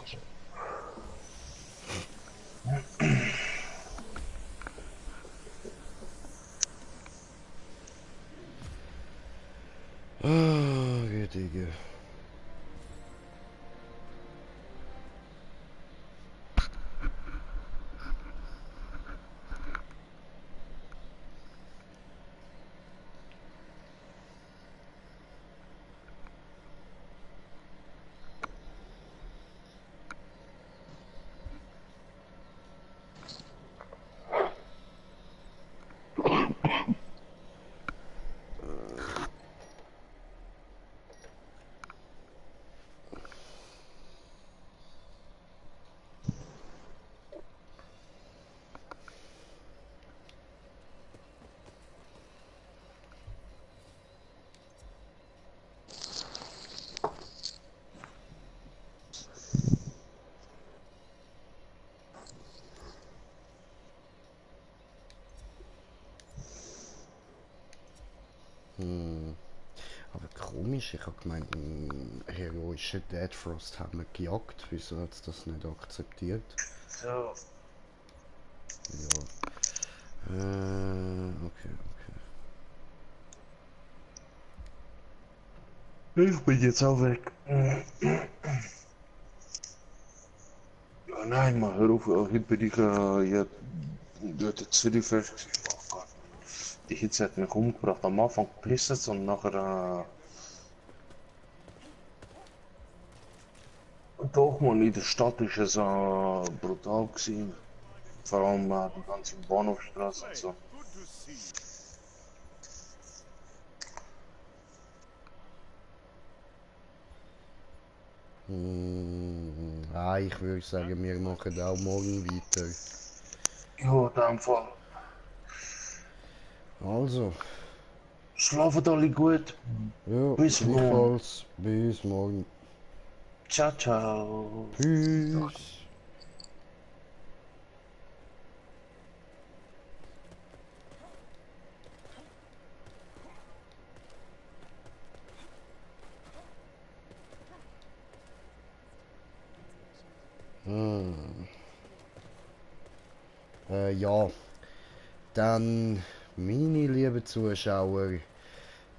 Ah, Gütige. Aber komisch, ich habe gemeint, einen heroischen Deadfrost haben wir gejagt. Wieso hat es das nicht akzeptiert? So. Ja. Okay, okay. Ich bin jetzt auch weg. Ja, nein, Mann, hör auf. Heute bin ich ja, dort Zürich fest. Oh Gott. Die Hitze hat mich umgebracht. Am Anfang gepisst es und nachher. Doch, man, in der Stadt ist es brutal gewesen. Vor allem die ganze Bahnhofstraße und so. Ich würde sagen, wir machen auch morgen weiter. Ja, in dem Fall. Also, Schlafen alle gut. ja, Bis morgen. gleichfalls. Bis morgen. Ciao, ciao. Tschüss. Ja, dann, meine lieben Zuschauer,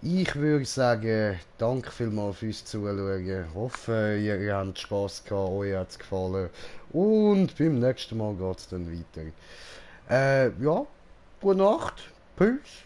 ich würde sagen, danke vielmals fürs Zuschauen. Hoffe, ihr habt Spass gehabt, euch hat es gefallen. Und beim nächsten Mal geht es dann weiter. Ja, gute Nacht. Peace.